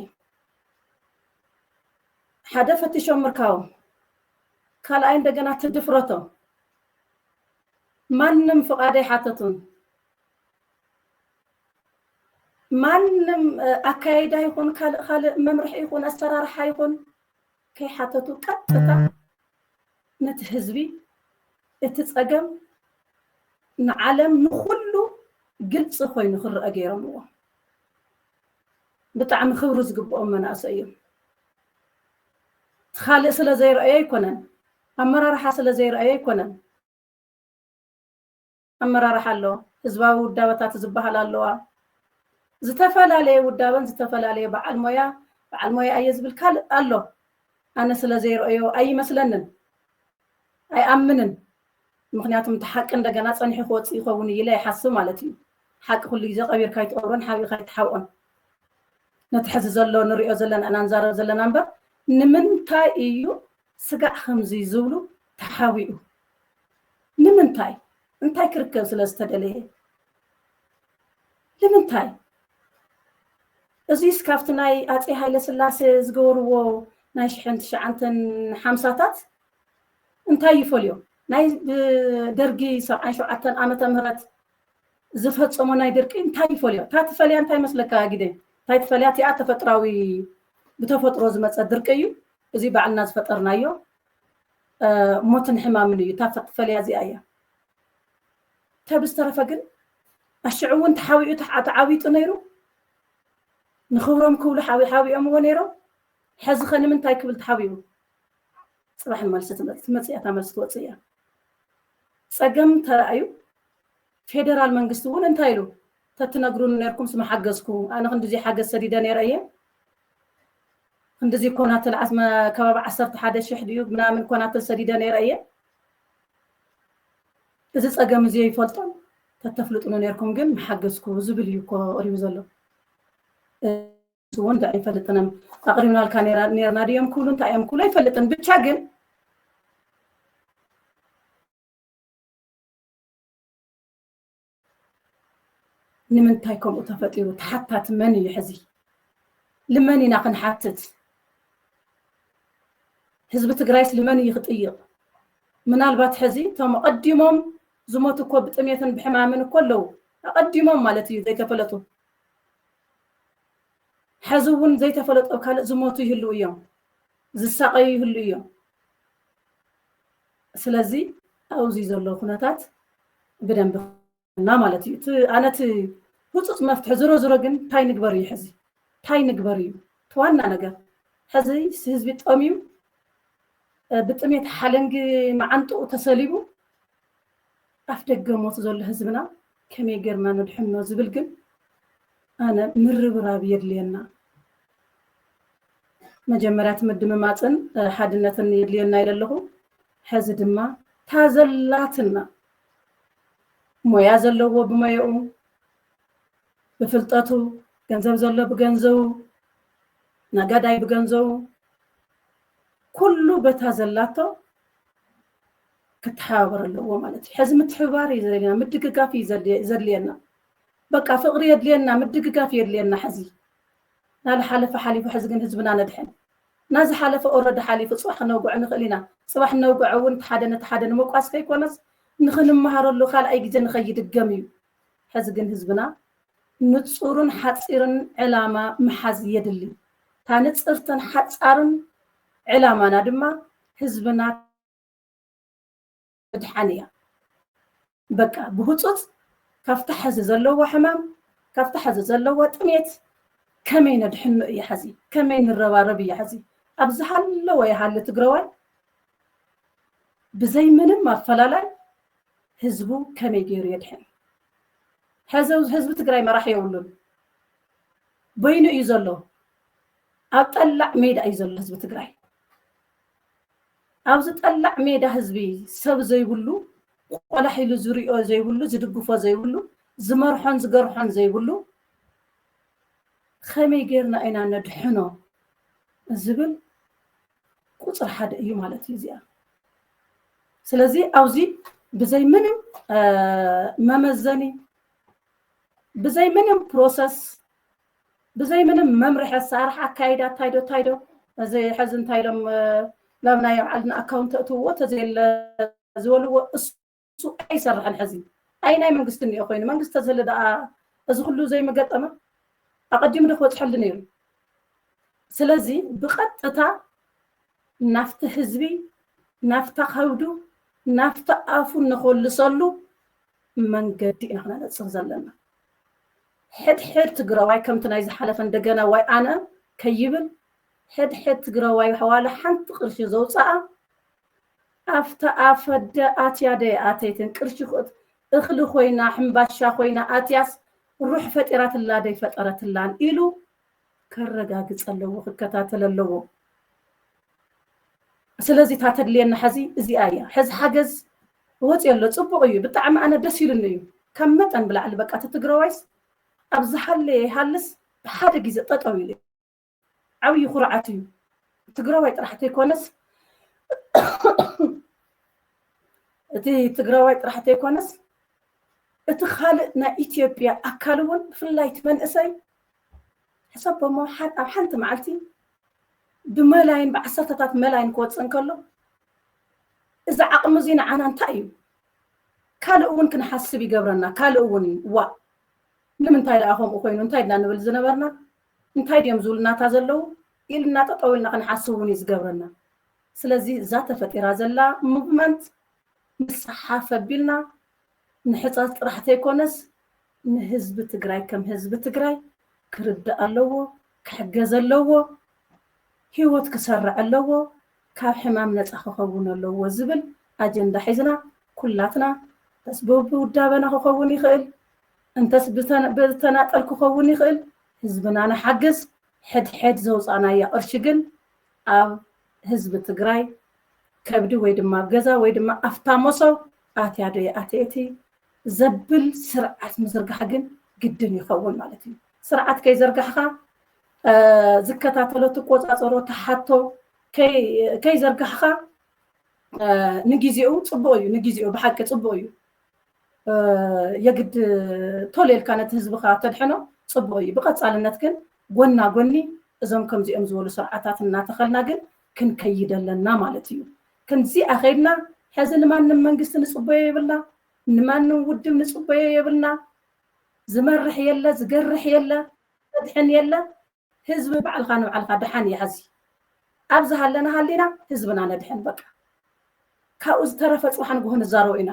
ሓደ ፈቲሾም ምርካቦም፣ ካልኣይ እንደገና እቲ ድፍረቶም። ማንም ፍቓድ ኣይሓተቱን። ማንም ኣካይዳ ይኹን ካልእ ካልእ መምርሒ ይኹን ኣሰራርሓ ይኹን ከይሓተቱ ቀጥታ ነቲ ህዝቢ እቲ ፀገም ንዓለም ንኹሉ ግልፂ ኮይኑ ክረአ ገይሮምዎ። ብጣዕሚ ክብሪ ዝግብኦም መናእሰይ እዮም። እቲ ካልእ ስለ ዘይረኣዮ ኣይኮነን፣ ኣመራርሓ ስለ ዘይረኣዮ ኣይኮነን። ኣመራርሓ ኣሎ፣ ህዝባዊ ውዳበታት ዝበሃል ኣለዋ። ዝተፈላለየ ውዳበን ዝተፈላለየ በዓል ሞያ፣ በዓል ሞያ እየ ዝብል ካልእ ኣሎ። ኣነ ስለ ዘይረኣዮ ኣይመስለንን፣ ኣይኣምንን። ምክንያቱም እቲ ሓቂ እንደገና ፀኒሑ ክወፅእ ይኸውን እዩ ኢለ ይሓስብ ማለት እዩ። ሓቂ ኩሉ ግዜ ቀቢርካ ኣይትቐብሮን፣ ሓቢእካ ኣይትሓብኦን። ነቲ ሕዚ ዘሎ ንሪኦ ዘለና ኢና ንዛረብ ዘለና እምበር ንምንታይ እዩ ስጋዕ ከምዚ ዝብሉ ተሓቢኡ? ንምንታይ? እንታይ ክርከብ ስለ ዝተደለየ? ንምንታይ? እዚስ ካብቲ ናይ ኣጼ ሃይለ ስላሴ ዝገበርዎ ናይ ሽሕን ትሽዓንተን ሓምሳታት እንታይ ይፈልዮ? ናይ ደርጊ ሰብዓን ሸውዓተን ዓመተ ምህረት ዝፈጸሞ ናይ ድርቂ እንታይ ይፈልዮ? እታ ትፈልያ እንታይ መስለካ ግደ? እንታይ ትፈልያ? እቲኣ ተፈጥራዊ ብተፈጥሮ ዝመጸ ድርቂ እዩ። እዚ ባዕልና ዝፈጠርናዮ ሞትን ሕማምን እዩ። እታ ትፈልያ እዚኣ እያ። እታ ብዝተረፈ ግን ኣሽዑ እውን ተሓቢኡ ተዓ-፣ ተዓዊጡ ነይሩ። ንኽብሮም ክብሉ ሓቢ-፣ ሓቢኦምዎ ነይሮም። ሕዚ ኸ ንምንታይ ክብል ተሓቢኡ? ፅባሕ ንመልሲ ትመፅ-፣ ትመፅእ እያ፣ እታ መልሲ ትወፅእ እያ። ፀገም ተራእዩ ፌደራል መንግስቲ እውን እንታይ ኢሉ? ተትነግሩኒ ነይርኩምስ ምሓገዝኩ። ኣነ ክንድዚ ሓገዝ ሰዲደ ነይረ እየ። ክንድዚ ኮናትል ዓስመ-፣ ከባቢ ዓሰርተ ሓደ ሽሕ ድዩ ምናምን ኮናትል ሰዲደ ነይረ እየ። እዚ ፀገም እዚ ይፈልጦን ተተፍልጡኒ ነይርኩም ግን ምሓገዝኩ ዝብል እዩ እኮ ቀሪቡ ዘሎ። እሱ እውን እንታይ ኣይፈልጥንም። ኣቕሪብናልካ ነይራ-፣ ነይርና ድዮም ክብሉ እንታይ እዮም ክብሉ ኣይፈልጥን። ብቻ ግን ንምንታይ ከምኡ ተፈጢሩ? ተሓታቲ መን እዩ ሕዚ? ልመን ኢና ክንሓትት? ህዝቢ ትግራይስ ልመን እዩ ክጥይቕ? ምናልባት ሕዚ እቶም ኣቐዲሞም ዝሞቱ እኮ ብጥሜትን ብሕማምን እኮ ኣለዉ። ኣቐዲሞም ማለት እዩ ዘይተፈለጡ። ሕዚ እውን ዘይተፈለጡ ኣብ ካልእ ዝሞቱ ይህልዉ እዮም፣ ዝሳቐዩ ይህልዉ እዮም። ስለዚ ኣብዚ ዘሎ ኩነታት ብደንብ እና ማለት እዩ። እቲ ኣነ እቲ ህፁፅ መፍትሒ ዝሮ ዝሮ ግን እንታይ ንግበር እዩ ሕዚ? እንታይ ንግበር እዩ እቲ ዋና ነገር? ሕዚ ህዝቢ ጠምዩ፣ እ፣ ብጥሜት ሓለንጊ መዓንጥኡ ተሰሊቡ ኣፍ ደገ ሞት ዘሎ ህዝብና ከመይ ጌርና ነድሕኖ ዝብል ግን ኣነ ምርብራብ የድልየና። መጀመርያ እቲ ምድምማፅን፣ እ፣ ሓድነትን የድልየና ኢለ ኣለኹ። ሕዚ ድማ ታዘላትና ሞያ ዘለዎ ብሞያኡ፣ ብፍልጠቱ፣ ገንዘብ ዘሎ ብገንዘቡ፣ ነጋዳይ ብገንዘቡ፣ ኩሉ በታ ዘላቶ ክተሓባበር ኣለዎ ማለት እዩ። ሕዚ ምትሕብባር እዩ ዘድልየና፣ ምድግጋፍ እዩ ዘድልየ-፣ ዘድልየና። በቃ ፍቕሪ የድልየና፣ ምድግጋፍ የድልየና። ሕዚ ናዝሓለፈ ሓሊፉ፣ ሕዚ ግን ህዝብና ነድሕን። ናዝሓለፈ ኦረዲ ሓሊፉ፣ ፅባሕ ክነውግዖ ንኽእል ኢና። ፅባሕ ነውግዖ እውን እቲ ሓደ ነቲ ሓደ ንምውቃስ ከይኮነስ ንኽንመሃረሉ ካልኣይ ግዜ ንኸይድገም እዩ። ሕዚ ግን ህዝብና ንፁርን ሓፂርን ዕላማ ምሓዝ የድሊ። እታ ንፅርትን ሓፃርን ዕላማና ድማ ህዝብና ምድሓን እያ። በቃ ብህፁፅ ካብታ ሕዚ ዘለዎ ሕማም፣ ካብታ ሕዚ ዘለዎ ጥሜት ከመይ ነድሕኖ እያ ሕዚ፣ ከመይ ንረባረብ እያ ሕዚ። ኣብ ዝሃለወ ይሃሊ ትግራዋይ ብዘይ ምንም ኣፈላላይ ህዝቡ ከመይ ገይሩ የድሕን? ሕዚ ህዝቢ ትግራይ መራሒ የብሉን። በይኑ እዩ ዘሎ። ኣብ ጠላዕ ሜዳ እዩ ዘሎ ህዝቢ ትግራይ። ኣብዚ ጠላዕ ሜዳ ህዝቢ ሰብ ዘይብሉ፣ ቆላሕ ኢሉ ዝሪኦ ዘይብሉ፣ ዝድግፎ ዘይብሉ፣ ዝመርሖን ዝገርሖን ዘይብሉ፣ ከመይ ጌርና ኢና ነድሕኖ ዝብል ቁፅሪ ሓደ እዩ ማለት እዩ እዚኣ። ስለዚ ኣብዚ ብዘይ ምንም፣ እ፣ መመዘኒ፣ ብዘይ ምንም ፕሮሰስ፣ ብዘይ ምንም መምርሒ ኣሰራርሓ ኣካይዳ፣ እንታይ ዶ እንታይ ዶ እዚ ሕዚ እንታይ ኢሎም፣ እ፣ ናብ ናይ ባዕልና ኣካውንት ተእትውዎ ተዘየለ ዝበልዎ እሱ ኣይሰርሕን። ሕዚ ኣይ ናይ መንግስቲ እኒኦ ኮይኑ መንግስቲ ተዝህሊ ደኣ እዚ ኩሉ ዘይምገጠመ ኣቐዲሙ ዶ ክበፅሐሉ ነይሩ? ስለዚ ብቐጥታ ናፍቲ ህዝቢ፣ ናፍታ ከብዱ፣ ናፍቲ ኣፉ ንኸልሰሉ መንገዲ ኢና ክነነፅር ዘለና። ሕድሕድ ትግራዋይ ከምቲ ናይ ዝሓለፈ እንደገና ዋይ ኣነ ከይብል፣ ሕድሕድ ትግራዋይ ዋላ ሓንቲ ቅርሺ ዘውፅኣ፣ ኣብታ ኣፍ ኣደ ኣትያ ደይ ኣተይትን ቅርሺ ክእት-፣ እኽሊ ኮይና፣ ሕምባሻ ኮይና ኣትያስ ሩሕ ፈጢራትላ ደይ ፈጠረትላን ኢሉ ከረጋግፅ ኣለዎ፣ ክከታተል ኣለዎ። ስለዚ እታ ተድልየና ሕዚ እዚኣ እያ። ሕዚ ሓገዝ ወፂኡ ኣሎ፣ ፅቡቕ እዩ። ብጣዕሚ ኣነ ደስ ኢሉኒ እዩ። ካብ መጠን ብላዕሊ በቃ እቲ ትግራዋይስ ኣብ ዝሃለየ ይሃልስ ብሓደ ግዜ ጠጠው ኢሉ እዩ። ዓብዪ ኩርዓት እዩ። ትግራዋይ ጥራሕ ተይኮነስ፣ እቲ ትግራዋይ ጥራሕ ተይኮነስ፣ እቲ ካልእ ናይ ኢትዮጵያ ኣካል እውን ብፍላይ እቲ መንእሰይ ሕሰቦሞ ሓ-፣ ኣብ ሓንቲ መዓልቲ ብመላይን ብዓሰርተታት መላይን ክወፅእ እንከሎ፣ እዚ ዓቕሚ እዚ ንዓና እንታይ እዩ? ካልእ እውን ክንሓስብ ይገብረና። ካልእ እውን ዋእ፣ ንምንታይ ደኣ ከምኡ ኮይኑ? እንታይ ድና ንብል ዝነበርና? እንታይ ድዮም ዝብሉና እታ ዘለዉ? ኢልና ጠጠው ኢልና ክንሓስብ እውን እዩ ዝገብረና። ስለዚ እዛ ተፈጢራ ዘላ ሙቭመንት ንስሓፍ ኣቢልና ንሕፀፅ ጥራሕ ተይኮነስ ንህዝቢ ትግራይ ከም ህዝቢ ትግራይ ክርዳእ ኣለዎ፣ ክሕገዝ ኣለዎ፣ ህይወት ክሰርዕ ኣለዎ፣ ካብ ሕማም ነፃ ክኸውን ኣለዎ ዝብል ኣጀንዳ ሒዝና ኩላትና፣ እንተስ ብውዳበና ክኸውን ይኽእል፣ እንተስ ብተነ-፣ ብተናጠል ክኸውን ይኽእል፣ ህዝብና ንሓግዝ። ሕድሕድ ዘውፃእናያ ቅርሺ ግን ኣብ ህዝቢ ትግራይ ከብዲ ወይ ድማ ኣብ ገዛ ወይ ድማ ኣብታ መሶብ ኣትያ ዶ ይኣተየቲ ዘብል ስርዓት ምዝርጋሕ ግን ግድን ይኸውን ማለት እዩ። ስርዓት ከይዘርጋሕኻ፣ እ፣ ዝከታተሎ፣ ትቆፃፀሮ፣ ትሓቶ ከይ-፣ ከይዘርጋሕኻ፣ እ፣ ንግዜኡ ፅቡቕ እዩ፣ ንግዜኡ ብሓቂ ፅቡቕ እዩ። እ፣ የግድ ቶሎ ኢልካ ነቲ ህዝብኻ ተድሕኖ ፅቡቕ እዩ። ብቐፃልነት ግን ጎና ጎኒ እዞም ከምዚኦም ዝበሉ ስርዓታት እናተኸልና ግን ክንከይድ ኣለና ማለት እዩ። ከምዚኣ ከይድና ሕዚ ንማንም መንግስቲ ንፅበዮ የብልና፣ ንማንም ውድብ ንፅበዮ የብልና። ዝመርሕ የለ፣ ዝገርሕ የለ፣ ዘድሕን የለ። ህዝቢ ባዕልኻ ንባዕልኻ ደሓን እዩ። ሕዚ ኣብ ዝሃለና ሃሊና ህዝብና ነድሕን በቃ። ካብኡ ዝተረፈ ፅባሕ ንግሆ ንዛረቦ ኢና።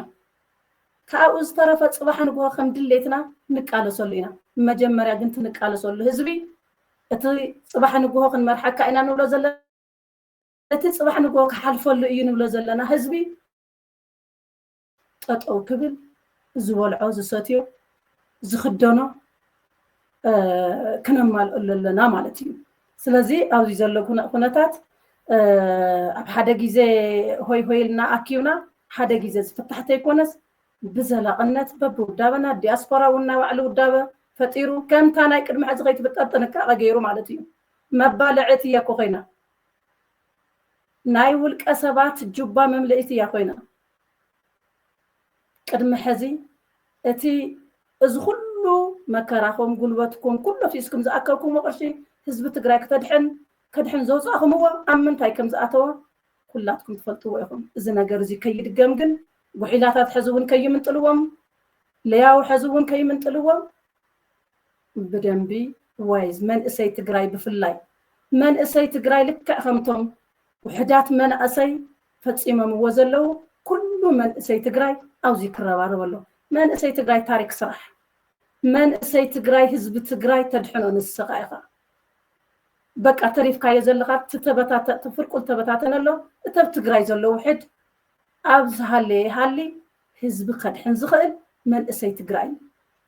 ካብኡ ዝተረፈ ጽባሕ ንግሆ ከም ድሌትና ንቃለሰሉ ኢና። መጀመርያ ግን እቲ ንቃለሰሉ ህዝቢ፣ እቲ ጽባሕ ንግሆ ክንመርሓካ ኢና ንብሎ ዘለና፣ እቲ ጽባሕ ንግሆ ክሓልፈሉ እዩ ንብሎ ዘለና ህዝቢ ጠጠው ክብል፣ ዝበልዖ፣ ዝሰትዮ፣ ዝኽደኖ፣ እ፣ ክነማልኣሉ ኣለና ማለት እዩ። ስለዚ ኣብዚ ዘሎ ኩነ-፣ ኩነታት፣ እ፣ ኣብ ሓደ ግዜ ሆይ ሆይ ኢልና ኣኪብና ሓደ ግዜ ዝፍታሕ ተይኮነስ፣ ብዘላቕነት በብውዳበና፣ ዲያስፖራ እውን ናባዕሉ ውዳበ ፈጢሩ፣ ከምታ ናይ ቅድሚ ሕዚ ከይትፍጠር ጥንቃቐ ገይሩ ማለት እዩ። መባልዕቲ እያ እኮ ኮይና። ናይ ውልቀ ሰባት ጁባ መምልኢት እያ ኮይና። ቅድሚ ሕዚ እቲ፣ እዚ ኩሉ መከራኹም፣ ጉልበትኩም፣ ኩሉ ኣፍሲስኩም ዝኣከብኩምዎ ቅርሺ ህዝቢ ትግራይ ክተድሕን፣ ከድሕን ዘውፃእኹምዎ ኣብ ምንታይ ከም ዝኣተወ ኩላትኩም ትፈልጥዎ ኢኹም። እዚ ነገር እዚ ከይድገም ግን ጉሒላታት ሕዚ እውን ከይምንጥልዎም፣ ለያው ሕዚ እውን ከይምንጥልዎም ብደንቢ ዋይዝ መንእሰይ ትግራይ ብፍላይ መንእሰይ ትግራይ ልክዕ ከምቶም ውሕዳት መናእሰይ ፈፂሞምዎ ዘለዉ ኩሉ መንእሰይ ትግራይ ኣብዚ ክረባረብ ኣሎ። መንእሰይ ትግራይ ታሪክ ስራሕ። መንእሰይ ትግራይ ህዝቢ ትግራይ ተድሕኖ ንስኻ ኢኻ። በቃ ተሪፍካዮ ዘለኻ እቲ ተበታተ-፣ እቲ ፍርቁ ዝተበታተነ ኣሎ። እቲ ኣብ ትግራይ ዘሎ ውሕድ ኣብ ዝሃለየ ይሃሊ ህዝቢ ከድሕን ዝኽእል መንእሰይ ትግራይ እዩ።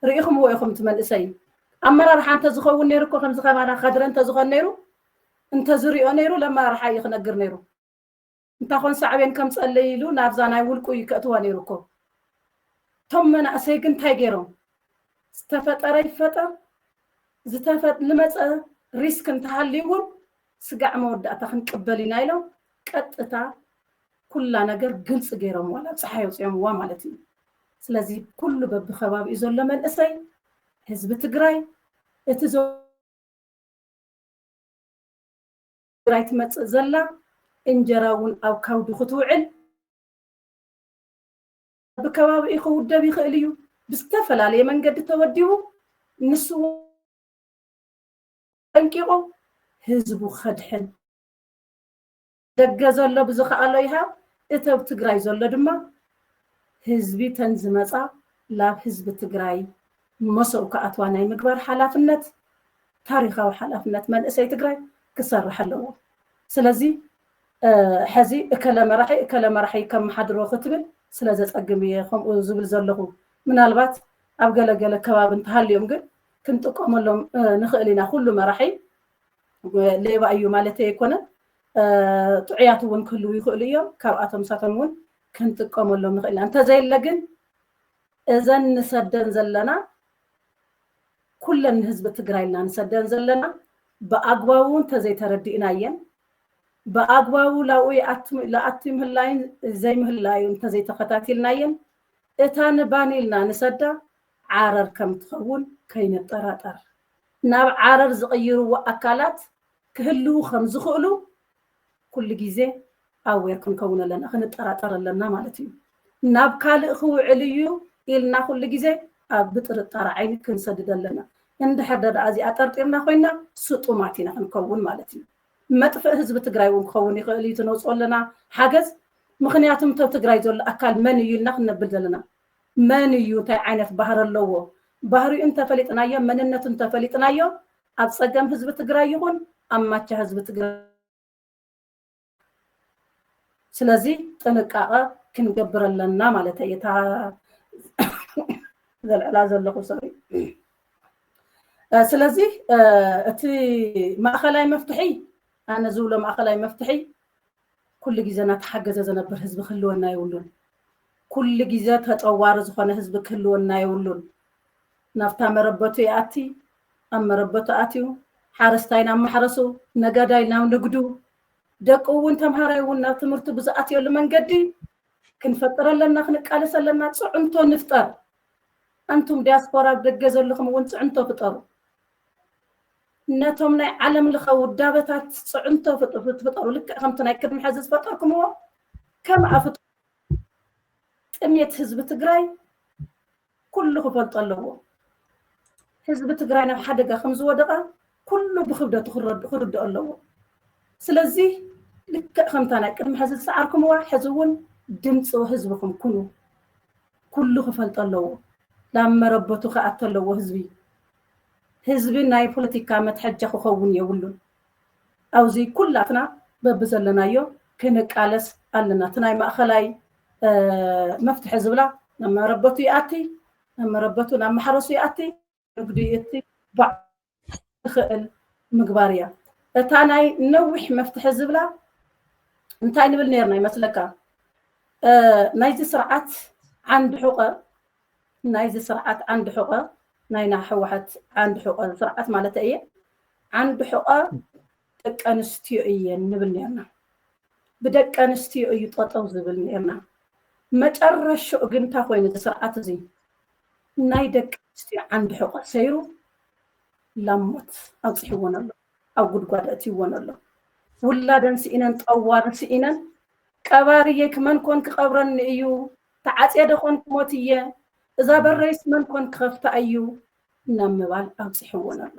ርኢኹምዎ ኢኹም እቲ መንእሰይ። ኣመራርሓ እንተዝኸውን ነይሩ እኮ ከምዚ ከማና ካድረ እንተዝኾን ነይሩ፣ እንተዝሪኦ ነይሩ ለመራርሓ እዩ ክነግር ነይሩ። እንታኾን ሳዕቤን ከምፀለይ ኢሉ ናብዛ ናይ ውልቁ እዩ ከእትዋ ነይሩ እኮ። እቶም መናእሰይ ግን እንታይ ገይሮም? ዝተፈጠረ ይፈጠር፣ ዝተፈ-፣ ልመፀ ሪስክ እንተሃልዩ እውን ስጋዕ መወዳእታ ክንቅበል ኢና ኢሎም ቀጥታ ኩላ ነገር ግልፂ ገይሮምዋ፣ ናብ ፀሓይ ኣውፂኦምዋ ማለት እዩ። ስለዚ ኩሉ በብከባቢኡ ዘሎ መንእሰይ ህዝቢ ትግራይ እቲ ዞ-፣ ትግራይ ትመፅእ ዘላ እንጀራ እውን ኣብ ካውዲ ክትውዕል ብከባቢኡ ክውደብ ይኽእል እዩ። ብዝተፈላለየ መንገዲ ተወዲቡ ንሱ ጠንቂቑ ህዝቡ ከድሕን ደገ ዘሎ ብዝኸኣሎ ይሃብ፣ እቲ ኣብ ትግራይ ዘሎ ድማ ህዝቢ ተን ዝመፃ ላብ ህዝቢ ትግራይ መሰው ክኣትዋ ናይ ምግባር ሓላፍነት፣ ታሪኻዊ ሓላፍነት መንእሰይ ትግራይ ክሰርሕ ኣለዎ። ስለዚ፣ እ፣ ሕዚ እከለ መራሒ፣ እከለ መራሒ ከመሓድሮ ክትብል ስለ ዘጸግም እየ ከምኡ ዝብል ዘለኹ። ምናልባት ኣብ ገለገለ ከባቢ እንተሃልዮም ግን ክንጥቀመሎም፣ እ፣ ንኽእል ኢና። ኩሉ መራሒ፣ እ፣ ሌባ እዩ ማለተይ ኣይኮነን። እ፣ ጥዑያት እውን ክህልዉ ይኽእሉ እዮም። ካብኣቶም ሳቶም እውን ክንጥቀመሎም ንኽእል ኢና። እንተዘየለ ግን እዘን ንሰደን ዘለና፣ ኩለን ንህዝቢ ትግራይ ኢልና ንሰደን ዘለና፣ ብኣግባቡ እንተዘይተረዲእናየን፣ ብኣግባቡ ላብኡ ይኣቱ-፣ ይኣቱ ምህላይን ዘይምህላዩ እንተዘይተኸታቲልናየን፣ እታ ንባን ኢልና ንሰዳ ዓረር ከም ትኸውን ከይንጠራጠር። ናብ ዓረር ዝቕይርዎ ኣካላት ክህልዉ ከም ዝኽእሉ ኩሉ ግዜ ኣዌር ክንከውን ኣለና፣ ክንጠራጠር ኣለና ማለት እዩ። ናብ ካልእ ክውዕል እዩ ኢልና ኩሉ ግዜ ኣብ ብጥርጣረ ዓይኒ ክንሰድድ ኣለና። እንድሕር ደኣ እዚኣ ጠርጢርና ኮይና ስጡማት ኢና ክንከውን ማለት እዩ። መጥፍእ ህዝቢ ትግራይ እውን ክኸውን ይኽእል እዩ እቲ ነውፅኦ ኣለና ሓገዝ። ምኽንያቱም እቶ ትግራይ ዘሎ ኣካል መን እዩ ኢልና ክነብል ዘለና። መን እዩ፣ እንታይ ዓይነት ባህሪ ኣለዎ፣ ባህሪኡ እንተፈሊጥናዮ፣ መንነቱ እንተፈሊጥናዮ፣ ኣብ ፀገም ህዝቢ ትግራይ ይኹን ኣብ ማቻ ህዝቢ ትግራይ። ስለዚ ጥንቃቐ ክንገብር ኣለና ማለት እየ። እታ ዘልዕላ ዘለኹ፣ ሶሪ። እ፣ ስለዚ፣ እ፣ እቲ ማእኸላይ መፍትሒ፣ ኣነ ዝብሎ ማእኸላይ መፍትሒ፣ ኩሉ ግዜ እናተሓገዘ ዝነብር ህዝቢ ክህልወና የብሉን። ኩሉ ግዜ ተጠዋሪ ዝኾነ ህዝቢ ክህልወና የብሉን። ናብታ መረበቱ ይኣቲ፣ ኣብ መረበቱ ኣትዩ፣ ሓረስታይ ናብ ማሕረሱ፣ ነጋዳይ ናብ ንግዱ፣ ደቁ እውን ተምሃራይ እውን ናብ ትምህርቱ ብዝኣትየሉ መንገዲ ክንፈጥር ኣለና፣ ክንቃለስ ኣለና። ፅዕንቶ ንፍጠር። ኣንቱም ዲያስፖራ ኣብ ደገ ዘለኹም እውን ፅዕንቶ ፍጠሩ። ነቶም ናይ ዓለም ለኸ ውዳበታት ፅዕንቶ ፍጥ-፣ ፍጠሩ። ልክዕ ከምቲ ናይ ቅድሚ ሕዚ ዝፈጠርኩምዎ ከምኣ ፍጠሩ። ጥሜት ህዝቢ ትግራይ ኩሉ ክፈልጦ ኣለዎ። ህዝቢ ትግራይ ናብ ሓደጋ ከም ዝወደቐ ኩሉ ብክብደቱ ክረድ-፣ ክርድኦ ኣለዎ። ስለዚ ልክዕ ከምታ ናይ ቅድሚ ሕዚ ዝሰዓርኩምዋ ሕዚ እውን ድምፂ ህዝብኹም ኩኑ። ኩሉ ክፈልጦ ኣለዎ። ናብ መረበቱ ክኣቶ ኣለዎ ህዝቢ። ህዝቢ ናይ ፖለቲካ መትሐጃ ክኸውን የብሉን። ኣብዚ ኩላትና በብዘለናዮ ክንቃለስ ኣለና። እቲ ናይ ማእኸላይ መፍትሒ ዝብላ ናብ መረበቱ ይኣቲ፣ ናብ መረበቱ ናብ ማሕረሱ ይኣቲ፣ ንግዱ ይእቲ፣ ባዕ ዝኽእል ምግባር እያ። እታ ናይ ነዊሕ መፍትሒ ዝብላ እንታይ ንብል ነርና ይመስለካ? ናይዚ ስርዓት ዓንዲ ሑቐ ናይዚ ስርዓት ዓንዲ ሑቐ ናይና ህወሓት ዓንዲ ሑቐ ስርዓት ማለት እየ። ዓንዲ ሑቐ ደቂ ኣንስትዮ እየን ንብል ነርና። ብደቂ ኣንስትዮ እዩ ጠጠው ዝብል ነርና። መጨረሽኡ ግን እንታይ ኮይኑ እዚ ስርዓት እዚ ናይ ደቂ ኣንስትዮ ዓንዲ ሑቐ ሰይሩ ላሞት ኣብፅሕዎን ኣሎ፣ ኣብ ጉድጓድ ኣእትይዎን ኣሎ። ውላደን ስኢነን ጠዋሪ ስኢነን ቀባርየይ ክመን ኮን ክቐብረኒ እዩ፣ ተዓፅየ ዶ ኮን ክሞት እየ፣ እዛ በረይስ መን ኮን ክኸፍታ እዩ ናብ ምባል ኣብፂሕዎን ኣሎ።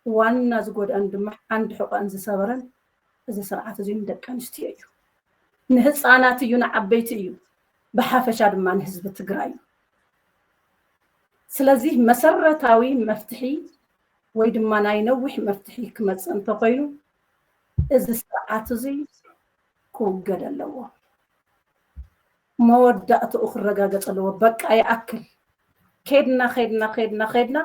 ዋና ዝጎድኣን ድማ ዓንዲ ሕቆን ዝሰበረን እዚ ስርዓት እዚ ንደቂ ኣንስትዮ እዩ፣ ንህፃናት እዩ፣ ንዓበይቲ እዩ፣ ብሓፈሻ ድማ ንህዝቢ ትግራይ እዩ። ስለዚህ መሰረታዊ መፍትሒ ወይ ድማ ናይ ነዊሕ መፍትሒ ክመፅእ እንተኮይኑ እዚ ስርዓት እዚ ክውገድ ኣለዎ። መወዳእትኡ ክረጋገፅ ኣለዎ። በቃ ይኣክል። ከድና ከድና ከድና ከድና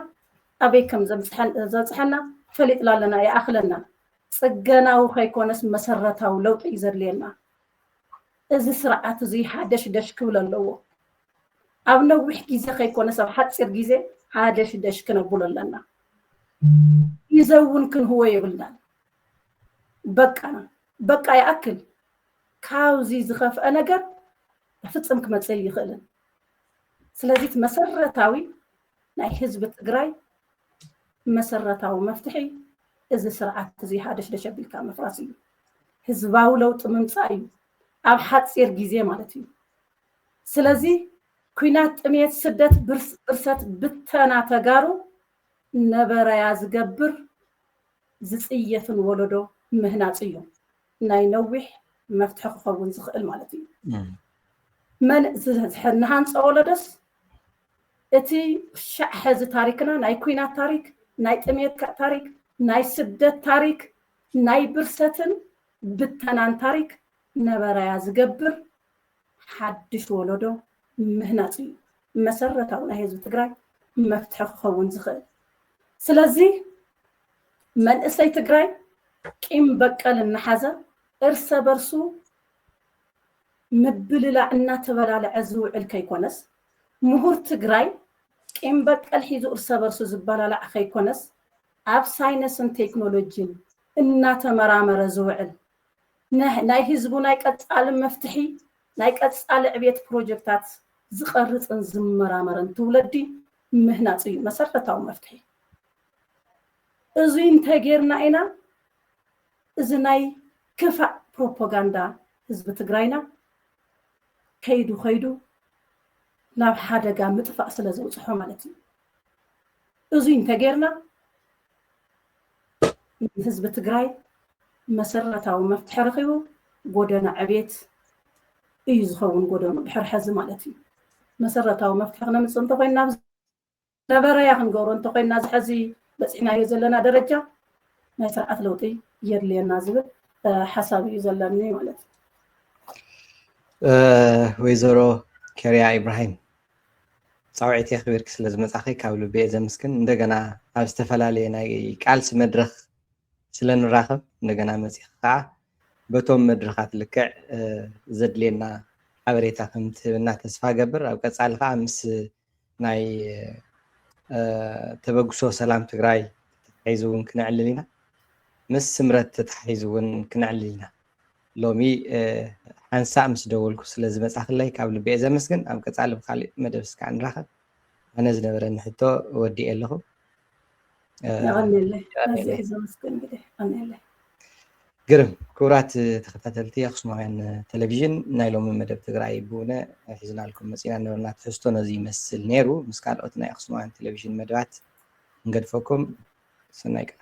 ኣበይ ከም ዘብፅሐን- ዘብፅሐና ፈሊጥና ኣለና፣ ይኣኽለና። ፅገናዊ ከይኮነስ መሰረታዊ ለውጢ እዩ ዘድልየና። እዚ ስርዓት እዚ ሃደሽደሽ ክብል ኣለዎ። ኣብ ነዊሕ ግዜ ከይኮነስ ኣብ ሓፂር ግዜ ሃደሽደሽ ክነብሎ ኣለና። ግዜ እውን ክንህቦ የብልናን። በቃ በቃ ይኣክል። ካብዚ ዝኸፍአ ነገር ብፍፅም ክመፅእ ይኽእልን። ስለዚ እቲ መሰረታዊ ናይ ህዝቢ ትግራይ መሰረታዊ መፍትሒ እዚ ስርዓት እዚ ሃደሽደሽ ኣቢልካ ምፍራስ እዩ። ህዝባዊ ለውጢ ምምፃእ እዩ፣ ኣብ ሓፂር ግዜ ማለት እዩ። ስለዚ ኲናት፣ ጥሜት፣ ስደት፣ ብርስ- ብርሰት፣ ብተና ተጋሩ ነበረያ ዝገብር ዝፅየፍን ወለዶ ምህናፅ እዩ ናይ ነዊሕ መፍትሒ ክኸውን ዝኽእል ማለት እዩ። መን ዝ- ንሃንፀ ወለዶስ እቲ ሻዕ ሐዚ ታሪክና ናይ ኲናት ታሪክ፣ ናይ ጥሜት ካ- ታሪክ፣ ናይ ስደት ታሪክ፣ ናይ ብርሰትን ብተናን ታሪክ ነበረያ ዝገብር ሓድሽ ወለዶ ምህናፅ እዩ መሰረታዊ ናይ ህዝቢ ትግራይ መፍትሒ ክኸውን ዝኽእል። ስለዚ መንእሰይ ትግራይ ቂም በቀል እናሓዘ እርሰ በርሱ ምብልላዕ እናተበላለዐ ዝውዕል ከይኮነስ፣ ምሁር ትግራይ ቂም በቀል ሒዙ እርሰ በርሱ ዝበላላዕ ከይኮነስ፣ ኣብ ሳይነስን ቴክኖሎጂን እናተመራመረ ዝውዕል፣ ነ- ናይ ህዝቡ ናይ ቀፃሊ መፍትሒ፣ ናይ ቀፃሊ ዕቤት ፕሮጀክታት ዝቐርፅን ዝመራመርን ትውለዲ ምህናፅ እዩ መሰረታዊ መፍትሒ። እዙይ እንተጌርና ኢና እዚ ናይ ክፋእ ፕሮፓጋንዳ ህዝቢ ትግራይና ከይዱ ከይዱ ናብ ሓደጋ ምጥፋእ ስለ ዘብፅሖ ማለት እዩ። እዙይ እንተጌርና ህዝቢ ትግራይ መሰረታዊ መፍትሒ ረኺቡ ጎደና ዕቤት እዩ ዝኸውን። ጎደኑ ድሕር ሐዚ ማለት እዩ። መሰረታዊ መፍትሒ ክነምፅእ እንተኮይና ነበረያ ክንገብሮ እንተኮይና እዚ ሐዚ በፂሕናዮ ዘለና ደረጃ ናይ ስርዓት ለውጢ የድልየና ዝብል ሓሳብ እዩ ዘለኒ ማለት እዩ። ወይዘሮ ኬርያ ኢብራሂም፣ ፃውዒት የኽቢርኪ ስለ ዝመፃኺ ካብ ልቢ እየ ዘመስግን። እንደገና ኣብ ዝተፈላለየ ናይ ቃልሲ መድረኽ ስለ ንራኸብ እንደገና መፂኺ ከዓ በቶም መድረኻት ልክዕ ዘድልየና ሓበሬታ ከም ትህብና ተስፋ ገብር። ኣብ ቀፃሊ ከዓ ምስ ናይ ተበግሶ ሰላም ትግራይ ተታሒዙ እውን ክነዕልል ኢና። ምስ ስምረት ተታሒዙ እውን ክነዕልል ኢና። ሎሚ ሓንሳእ ምስ ደወልኩ ስለ ዝመፃኽለይ ካብ ልቢ እየ ዘመስግን። ኣብ ቀፃሊ ብካሊእ መደብ እስካዕ ንራኸብ። ኣነ ዝነበረኒ ሕቶ ወዲኤ ኣለኹ። የቐንየለይ። ኣዝየ እየ ዘመስግን። እንግዲህ የቐንየለይ። ግርም። ክቡራት ተኸታተልቲ ኣኽሱማውያን ቴሌቪዥን፣ ናይ ሎሚ መደብ ትግራይ ብውነ ሒዝናልኩም መፂና ነበርና። ትሕዝቶ ነዚ ይመስል ነይሩ። ምስ ካልኦት ናይ ኣኽሱማውያን ቴሌቪዥን መደባት ንገድፈኩም። ሰናይ ቀን።